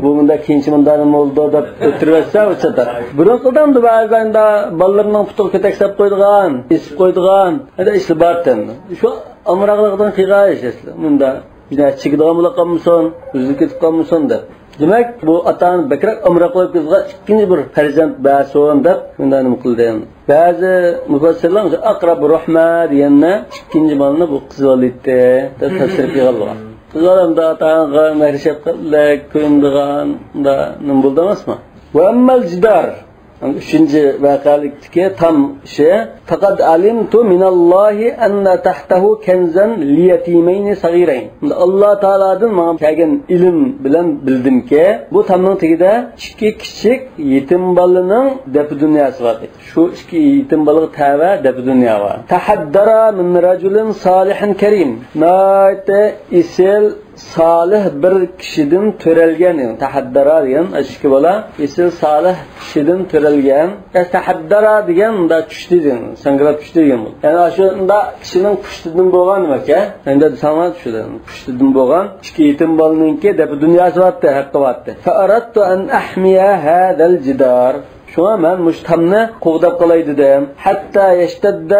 بۇ مۇنداق كېيىنچە مۇنداق نېمە بولىدۇ دەپ ئۆتتۈرۈۋەتسە ئۇ چاتاق. بۇرۇنقىدا ئەمدى بەزىدە ئەمدى بالىلىرىنىڭ پۇتىغا كۆتەك ساپ قويىدىغان، ئېسىپ قويىدىغان، ئەمدى ئىشلار بار ئىكەن. شۇ ئامراقلىقىدىن قىلغان ئىش ئەسلى. مۇنداق بىر نەرسە چېكىدىغان بولۇپ قالمىسۇن، ئۈزۈلۈپ كېتىپ قالمىسۇن دەپ. دېمەك، بۇ ئاتا-ئانا بەكرەك ئامراق بولۇپ كېتىدىغان ئىككىنچى بىر پەرزەنت بەرسۇن دەپ مۇنداق نېمە قىلدى. بەزى مۇپەسسىرلەر مۇشۇ ئەقرەبۇر رەھمە دېگەننى ئىككىنچى بالىنى بۇ قىزىۋالدى دەپ تەپسىر قىلغان بولغان. قىزىۋالغاندا ئاتا-ئانىغا مەھرى شەپقەتلىك، كۆيۈنىدىغان، مۇنداق نېمە بولدى ئەمەسمۇ؟ ۋە ئەممەل جىدار. ئۈچىنچى ۋەقەلىكتىكى تام ئىشى، فقد علمت من الله أن تحته كنزا ليتيمين صغيرين. ئاللا تائالادىن ماڭا كەلگەن ئىلىم بىلەن بىلدىمكى، بۇ تامنىڭ تېگىدە ئىككى كىچىك يېتىم بالىنىڭ دەپە دۇنياسى بار. شۇ ئىككى يېتىم بالىغا تەۋە دەپە دۇنيا بار. تحدرا من رجل صالح كريم. ناھايىتى ئېسىل سالىھ بىر كىشىدىن تۆرەلگەن، يەنى تەھەددارا دېگەن ئىككى بالا، ئېسىل سالىھ كىشىدىن تۆرەلگەن. ئەس تەھەددارا دېگەن مۇنداق چۈشتى دېگەن، ساڭگىلاپ چۈشتى دېگەن بولىدۇ. يەنى ئاشۇنداق كىشىنىڭ پۇشتىدىن بولغان دېمەك، ھە؟ ئەمدى دېسەڭلار چۈشىدۇ. پۇشتىدىن بولغان ئىككى يېتىم بالىنىڭكى دەپە دۇنياسى بارتتى، ھەققى بارتتى. فأردت أن أحمي هذا الجدار. شۇڭا مەن مۇشۇ تامنى قوغداپ قالاي دېدىم. حتى يشتد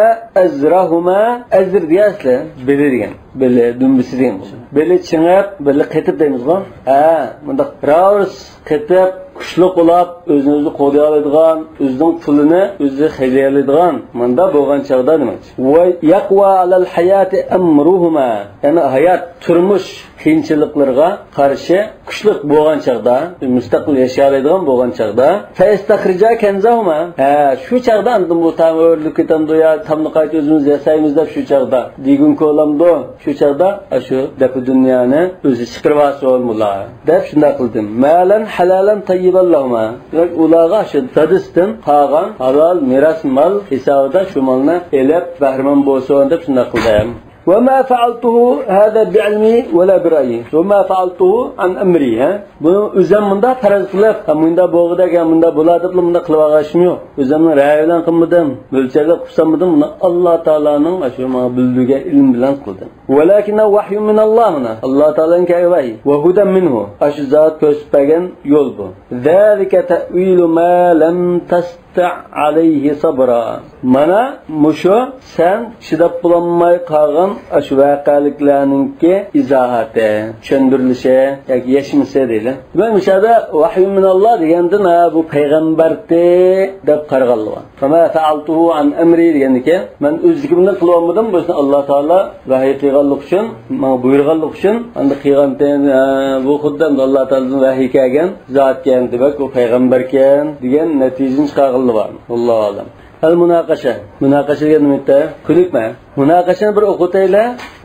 أزرهما. ئەزر دېگەن ئەسلى بېلى دېگەن. بېلى، دۈمبىسى دېگەن بولىدۇ. بېلى چىڭىپ، بېلى قېتىپ دەيمىزغۇ. ھە، مۇنداق راۋۇرۇس قېتىپ، كۈچلۈك بولاپ، ئۆزىنى ئۆزى قوغدىيالايدىغان، ئۆزىنىڭ پۇلىنى ئۆزى خەجلىيەلەيدىغان، مۇنداق بولغان چاغدا دېمەكچى. ۋە يەقۋا ئەلەل ھاياتى ئەمرۇھۇما. يەنى ھايات، تۇرمۇش قىيىنچىلىقلىرىغا قارشى كۈچلۈك بولغان چاغدا، مۇستەقىل ياشىيالايدىغان بولغان چاغدا، فيستخرجا كنزهما. ھە، شۇ چاغدا ئاندىن بۇ تام ئۆرۈلۈپ كېتەمدۇ يا تامنى قايتا ئۆزىمىز ياسايمىز دەپ شۇ چاغدا دېگۈنكى بولامدۇ؟ شۇ چاغدا ئاشۇ دەپە دۇنيانى ئۆزى چىقىرىۋالسۇن بۇلار دەپ شۇنداق قىلدىم. مالا حالالا طيبا لهما. دېمەك، ئۇلارغا شۇ دادىسىدىن قالغان ھالال مىراس مال ھېسابىدا شۇ مالنى ئېلىپ بەھرىمەن بولسۇن دەپ شۇنداق قىلدىم. وما فعلته هذا بعلمي ولا برأيي. وما فعلته عن أمري، ھە؟ بۇنى ئۆزۈم مۇنداق پەرەز قىلىپ، ھە، مۇنداق بولغۇدەك، ھە، مۇنداق بولار دەپلا مۇنداق قىلىۋالغان ئىشىم يوق. ئۆزۈمنىڭ رەي بىلەن قىلمىدىم، مۆلچەرلەپ قىلساممىدىم، بۇنى ئاللا تائالانىڭ ئاشۇ ماڭا بىلدۈرگەن ئىلمى بىلەن قىلدىم. ولكنه وحي من الله، مانا ئاللا تائالانىڭ كەلگەن ۋەھىي. وهدى منه، ئاشۇ زات كۆرسىتىپ بەرگەن يول بۇ. ذلك تأويل ما لم تستطع عليه صبرا. مانا مۇشۇ سەن چىداپ بولالماي قالغان ئاشۇ ۋەقەلىكلەرنىڭكى ئىزاھاتى، چۈشەندۈرۈلۈشى ياكى يەشمىسى دەيلى. دېمەك، مۇشۇ يەردە ۋەھيۇ مىناللا دېگەندىن، ھە، بۇ پەيغەمبەردى دەپ قارىغانلىغان. فما فعلته عن أمري دېگەندىكى، مەن ئۆزلۈكۈمدىن قىلىۋالمىدىم، بۇ ئىشنى ئاللا تائالا ۋەھىي قىلغانلىقى ئۈچۈن، ماڭا بۇيرۇغانلىقى ئۈچۈن، ئانداق قىلغانتىم، ھە، بۇ خۇددى ئەمدى ئاللا تائالادىن ۋەھىي كەلگەن زاتكەن، دېمەك، ئۇ پەيغەمبەركەن دېگەن نەتىجىنى چىقارغىنى بار. ۋاللاھۇ ئەلەم. ئەل مۇناقەشە. مۇناقەشە دېگەن نېمە؟ كۆنۈكمە. مۇناقەشىنى بىر ئوقۇتايلى.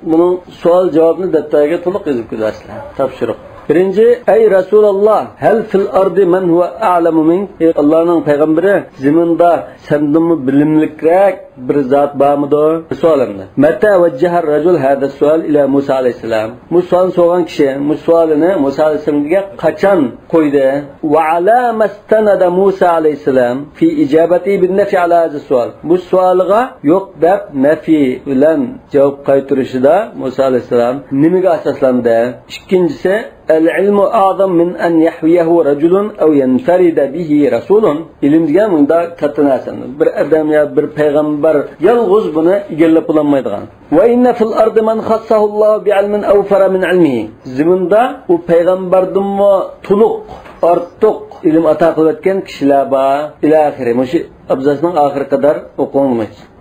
بۇنىڭ سوئال جاۋابىنى دەپتەرگە تولۇق يېزىپ كېلەرسىلەر. تاپشۇرۇق. بىرىنچى، ئەي رەسۇلاللا، ھەل فىل ئەردى مەن ھۇۋە ئەلەمۇ مىنك؟ ئەي ئاللانىڭ پەيغەمبىرى، زېمىندا سەندىنمۇ بىلىملىكرەك بىر زات بارمىدۇ؟ سوئال ئەمدى. مەتە ۋەججەھەر رەجۇل ھەزە سوئال ئىلە مۇسا ئەلەيھىسسالام؟ مۇشۇ سوئالنى سورىغان كىشى مۇشۇ سوئالىنى مۇسا ئەلەيھىسسالامغا قاچان قويدى؟ ۋە ئەلە مەستەنەدە مۇسا ئەلەيھىسسالام فى ئىجابەتى بىن نەفى ئەلە ھەزە سوئال؟ بۇ سوئالىغا يوق دەپ نەفى بىلەن جاۋاب قايتۇرۇشىدا مۇسا ئەلەيھىسسالام نېمىگە ئاساسلاندى؟ ئىككىنچىسى، ئەل ئىلمۇ ئەزەم مىن ئەن يەھۋىيەھۇ رەجۇلۇن ئەۋ يەنفەرىدە بىھى رەسۇلۇن. ئىلىم دېگەن مۇنداق كاتتا نەرسە. بىر ئادەم يا بىر پەيغەمبەر يالغۇز بۇنى ئىگىلەپ بولالمايدىغان. ۋە ئىننە فىل ئەردى مەن خەسسەھۇللاھۇ بىئىلمىن ئەۋفەرە مىن ئىلمىھى. زېمىندا ئۇ پەيغەمبەردىنمۇ تولۇق، ئارتۇق ئىلىم ئاتا قىلىۋەتكەن كىشىلەر بار. ئىلە ئاخىرى. مۇشۇ ئابزاسنىڭ ئاخىرى قەدەر ئوقۇڭ.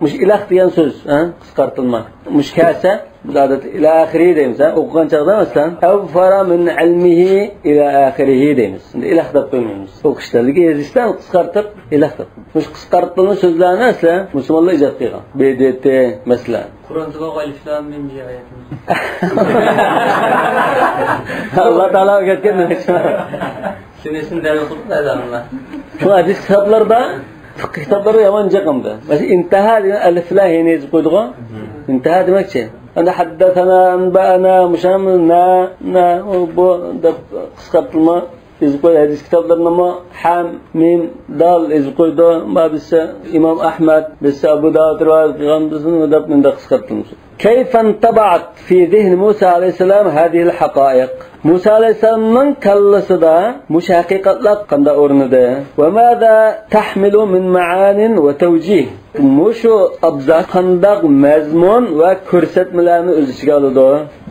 مۇشۇ ئىلاھ دېگەن سۆز، ھە؟ قىسقارتىلما. مۇشۇ كەلسە، ئادەتتە ئىلە ئاخىرى دەيمىز، ھە؟ ئوقۇغان چاغدا، مەسىلەن، ئەۋفەرە مىن ئىلمىھى ئىلە ئاخىرىھى دەيمىز. ئەمدى ئىلاھ دەپ قويمايمىز. ئوقۇشتا لېكىن يېزىشتا قىسقارتىپ ئىلاھ دەپ. مۇشۇ قىسقارتىلما سۆزلەرنى ئەسلى مۇسۇلمانلار ئىجاد قىلغان. بې دې تې، مەسىلەن. قۇرئاندا بارغۇ ئەلىف لام مىم دېگەن ئايەت. ئاللا تائالا ئۆگەتكەن دېمەك. شۇنىسىنى دەلىل قىلىپ بەردى ئالىملار. شۇ ھەدىس كىتابلىرىدا، فىقىھ كىتابلىرىدا يامان جىق ئەمدى. مەسىلەن، ئىنتەھا دېگەن ئەلىف لام ھىنى يېزىپ قويىدىغۇ. ئىنتەھا دېمەكچى. ئەمدى ھەددەسەنا، ئەنبەئەنا، مۇشۇ نە، نە، ئۇ، بۇ دەپ قىسقارتىلما يېزىپ قويدى. ھەدىس كىتابلىرىنىمۇ ھەم، مىم، دال يېزىپ قويىدۇ. ما بىرسى ئىمام ئەھمەد، بىرسى ئەبۇ داۋۇد رىۋايەت قىلغان، بىرسى نېمە دەپ مۇنداق قىسقارتىلما. كيف انطبعت في ذهن موسى عليه السلام هذه الحقائق؟ مۇسا ئەلەيھىسسالامنىڭ كاللىسىدا مۇشۇ ھەقىقەتلەر قانداق ئورنىدى؟ وماذا تحمل من معان وتوجيه؟ مۇشۇ ئابزاس قانداق مەزمۇن ۋە كۆرسەتمىلەرنى ئۆز ئىچىگە ئالىدۇ؟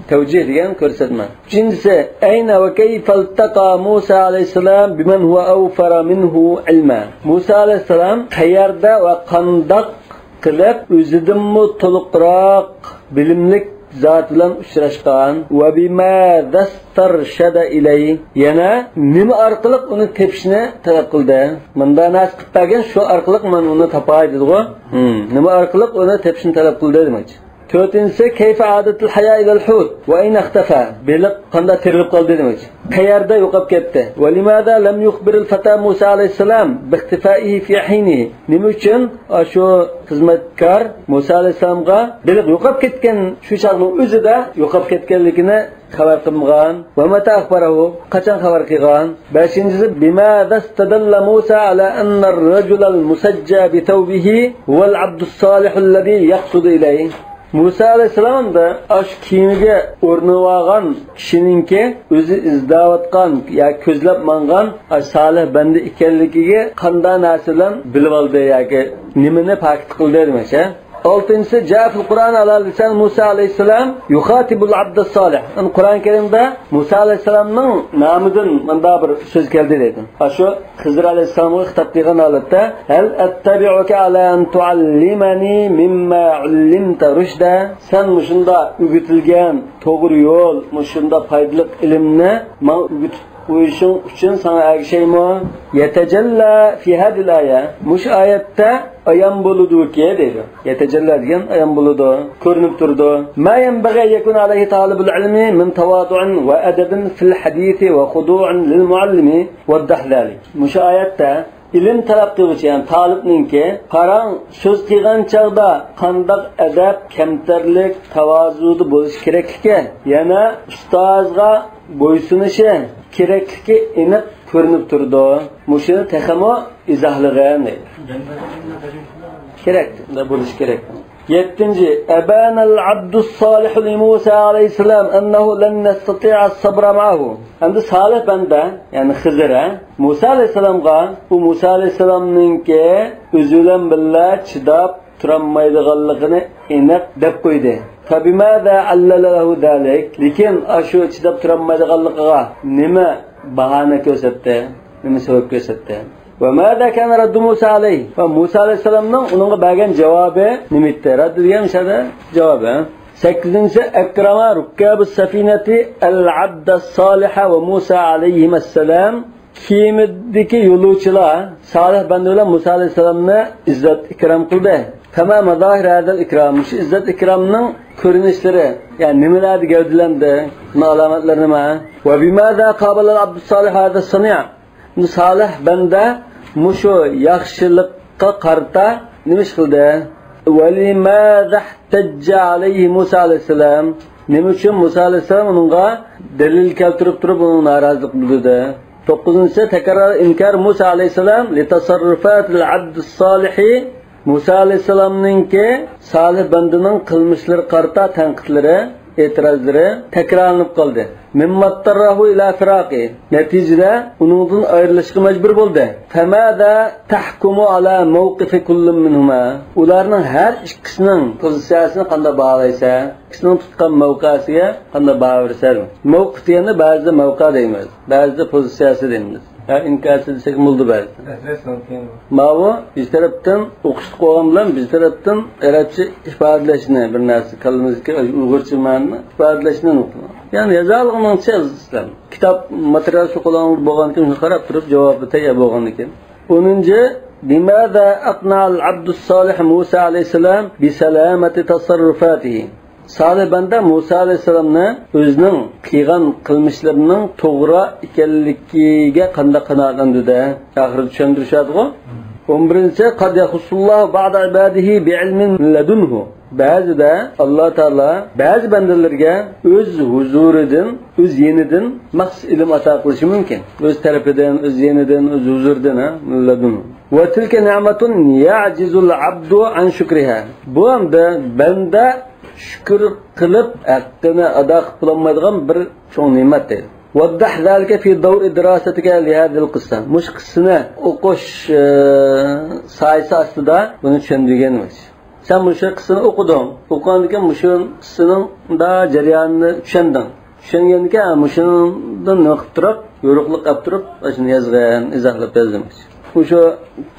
تەۋجىھ دېگەن كۆرسەتمە. ئۈچىنچىسى، أين وكيف التقى موسى عليه السلام بمن هو أوفر منه علما؟ مۇسا ئەلەيھىسسالام قەيەردە ۋە قانداق قىلىپ ئۆزىدىنمۇ تولۇقراق بىلىملىك زات بىلەن ئۇچراشقان؟ وبماذا استرشد إليه؟ يەنە نېمە ئارقىلىق ئۇنى تېپىشنى تەلەپ قىلدى؟ مۇنداق نەرسە قىلىپ بەرگىن، شۇ ئارقىلىق مەن ئۇنى تاپاي دېدىغۇ. ھىم، نېمە ئارقىلىق ئۇنى تېپىشنى تەلەپ قىلدى دېمەكچى. تۆتىنچىسى، كيف عادت الحياة إلى الحوت وإين اختفى؟ بېلىق قانداق تىرىلىپ قالدى دېمەكچى. قەيەردە يوقاپ كەتتى؟ ولماذا لم يخبر الفتى موسى عليه السلام باختفائه في حينه؟ نېمە ئۈچۈن ئاشۇ خىزمەتكار مۇسا ئەلەيھىسسالامغا بېلىق يوقاپ كەتكەن، شۇ چاغنىڭ ئۆزىدە يوقاپ كەتكەنلىكىنى خەۋەر قىلمىغان؟ ومتى أخبره؟ قاچان خەۋەر قىلغان؟ بەشىنچىسى، بماذا استدل موسى على أن الرجل المسجى بثوبه هو العبد الصالح الذي يقصد إليه؟ مۇسا ئەلەيھىسسالام ئەمدى ئاشۇ كىيىمىگە ئورىنىۋالغان كىشىنىڭكى ئۆزى ئىزدەۋاتقان ياكى كۆزلەپ ماڭغان ئاشۇ سالىھ بەندە ئىكەنلىكىگە قانداق نەرسە بىلەن بىلىۋالدى ياكى نېمىنى پاكىت قىلدى دېمەكچى. ئالتىنچىسى، جاء في القرآن على لسان موسى عليه السلام يخاطب العبد الصالح. يەنى قۇرئان كەرىمدە مۇسا ئەلەيھىسسالامنىڭ نامىدىن مۇنداق بىر سۆز كەلدى دەيدۇ. ئاشۇ خىزىر ئەلەيھىسسالامغا خىتاب قىلغان ھالەتتە، هل أتبعك على أن تعلمني مما علمت رشدا؟ سەن مۇشۇنداق ئۆگىتىلگەن توغرا يول، مۇشۇنداق پايدىلىق ئىلىمنى ماڭا ئۆگىتىپ قويۇشۇڭ ئۈچۈن ساڭا ئەگىشەيمۇ؟ يتجلى في هذه الآية، مۇشۇ ئايەتتە ئايان بولىدۇكى دەيدۇ. يتجلى دېگەن ئايان بولىدۇ، كۆرۈنۈپ تۇرىدۇ. ما ينبغي أن يكون عليه طالب العلم من تواضع وأدب في الحديث وخضوع للمعلم. وضح ذلك. مۇشۇ ئايەتتە ئىلىم تەلەپ قىلغۇچى، يەنى تالىپنىڭكى، قاراڭ، سۆز قىلغان چاغدا قانداق ئەدەپ، كەمتەرلىك، تاۋازۇدا بولۇشى كېرەكلىكى، يەنە ئۇستازغا بويسۇنۇشى كېرەكلىكى ئېنىق كۆرۈنۈپ تۇرىدۇ. مۇشۇنى تېخىمۇ ئىزاھلىغىن دەيدۇ. كېرەك، بۇنداق بولۇشى كېرەك. يەتتىنچى، أبان العبد الصالح لموسى عليه السلام أنه لن يستطيع الصبر معه. ئەمدى سالىھ بەندە، يەنى خىزىر، ھە، مۇسا ئەلەيھىسسالامغا، ئۇ مۇسا ئەلەيھىسسالامنىڭكى ئۆزى بىلەن بىللە چىداپ تۇرالمايدىغانلىقىنى ئېنىق دەپ قويدى. فبماذا علل له ذلك؟ لېكىن ئاشۇ چىداپ تۇرالمايدىغانلىقىغا نېمە باھانە كۆرسەتتى؟ نېمە سەۋەب كۆرسەتتى؟ وماذا كان رد موسى عليه؟ ۋە مۇسا ئەلەيھىسسالامنىڭ ئۇنىڭغا بەرگەن جاۋابى نېمە ئىدى؟ رەد دېگەن مۇشۇ يەردە جاۋاب، ھە؟ سەككىزىنچىسى، أكرم ركاب السفينة العبد الصالح وموسى عليهما السلام. كېمىدىكى يولۇچىلار سالىھ بەندە بىلەن مۇسا ئەلەيھىسسالامنى ئىززەت ئىكرام قىلدى. فما مظاهر هذا الإكرام؟ شۇ ئىززەت ئىكرامنىڭ كۆرۈنۈشلىرى، يەنى نېمىلەردە گەۋدىلەندى؟ بۇنىڭ ئالامەتلىرى نېمە؟ وبماذا قابل العبد الصالح هذا الصنيع؟ سالىھ بەندە مۇشۇ ياخشىلىققا قارىتا نېمە ئىش قىلدى؟ ولماذا احتج عليه موسى عليه السلام؟ نېمە ئۈچۈن مۇسا ئەلەيھىسسالام ئۇنىڭغا دەلىل كەلتۈرۈپ تۇرۇپ ئۇنىڭ نارازىلىقىنى بىلدۈردى؟ توققۇزىنچىسى، تكرار إنكار موسى عليه السلام لتصرفات العبد الصالح. مۇسا ئەلەيھىسسالامنىڭكى سالىھ بەندىنىڭ قىلمىشلىرىغا قارىتا تەنقىدلىرى، ئېتىرازلىرى تەكرارلىنىپ قالدى. مما اضطره إلى فراقه. نەتىجىدە ئۇنىڭدىن ئايرىلىشقا مەجبۇر بولدى. فماذا تحكم على موقف كل منهما؟ ئۇلارنىڭ ھەر ئىككىسىنىڭ پوزىتسىيەسىنى قانداق باھالايسەن؟ ئىككىسىنىڭ تۇتقان مەۋقەسىگە قانداق باھا بېرىسەن؟ مەۋقىپ دېگەندە بەزىدە مەۋقە دەيمىز، بەزىدە پوزىتسىيەسى دەيمىز. ھە، ئىنكاسى دېسەك بولدى بەزىدە. ماۋۇ بىر تەرەپتىن ئوقۇشلۇق بولغان بىلەن بىر تەرەپتىن ئەرەبچە ئىپادىلەشنى، بىر نەرسە كاللىمىزدىكى ئۇيغۇرچە مەنىنى ئىپادىلەشنى ئۇنتۇماڭ. يەنى يازالىغىنىڭچە يازىسىلەر. كىتاب ماتېرىيال شۇ قولۇڭلاردا بولغاندىكىن شۇنى قاراپ تۇرۇپ جاۋابى تەييار بولغاندىكىن. ئونىنچى، لماذا أقنع العبد الصالح موسى عليه السلام بسلامة تصرفاته؟ سالىھ بەندە مۇسا ئەلەيھىسسالامنى ئۆزىنىڭ قىلغان قىلمىشلىرىنىڭ توغرا ئىكەنلىكىگە قانداق قانائەتلەندۈردى؟ ئاخىرىدا چۈشەندۈرۈشەدىغۇ. ئون بىرىنچى، قد يخص الله بعض عباده بعلم لدنه. بەزىدە ئاللا تائالا بەزى بەندىلىرىگە ئۆز ھۇزۇرىدىن، ئۆز يېنىدىن مەخسۇس ئىلىم ئاتا قىلىشى مۇمكىن. ئۆز تەرىپىدىن، ئۆز يېنىدىن، ئۆز ھۇزۇرىدىن، ھە، لدنه. وتلك نعمة يعجز العبد عن شكرها. بۇ ئەمدى بەندە شۈكۈر قىلىپ ھەققىنى ئادا قىلىپ بولالمايدىغان بىر چوڭ نېمەت دەيدۇ. وضح ذلك في ضوء دراستك لهذه القصة. مۇشۇ قىسسىنى ئوقۇش، ئى، سايىسى ئاستىدا بۇنى چۈشەندۈرگەن. سەن مۇشۇ قىسسىنى ئوقۇدۇڭ. ئوقۇغاندىن كېيىن مۇشۇ قىسسىنىڭ دا جەريانىنى چۈشەندىڭ. چۈشەنگەندىن كېيىن مۇشۇندىن نېمە قىلىپ تۇرۇپ، يورۇقلۇق ئېلىپ تۇرۇپ، شۇنى يازغان، ئىزاھلاپ يازدىم. مۇشۇ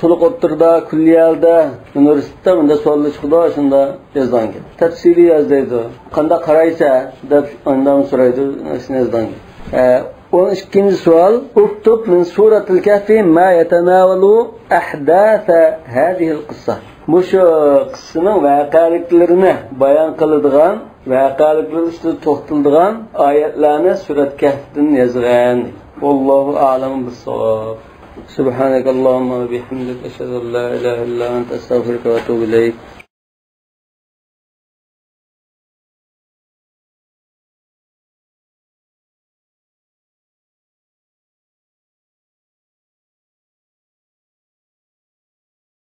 تولۇق ئوتتۇرىدا، كۈللىيەدە، ئۇنىۋېرسىتېتتا مۇنداق سوئاللار چىقىدۇ، شۇندا يازغان گەپ. تەپسىلىي ياز دەيدۇ. قانداق قارايسەن دەپ ئاندىن سورايدۇ، شۇنى يازغان گەپ. ئە، ئون ئىككىنچى سوئال. اكتب من سورة الكهف ما يتناول أحداث هذه القصة. مۇشۇ قىسسىنىڭ ۋەقەلىكلىرىنى بايان قىلىدىغان، ۋەقەلىكلەر ئۈستىدە توختىلىدىغان ئايەتلەرنى سۈرەت كەھفتىن يازغان. والله أعلم بالصواب. سبحانك اللهم وبحمدك، أشهد أن لا إله إلا أنت، أستغفرك وأتوب إليك.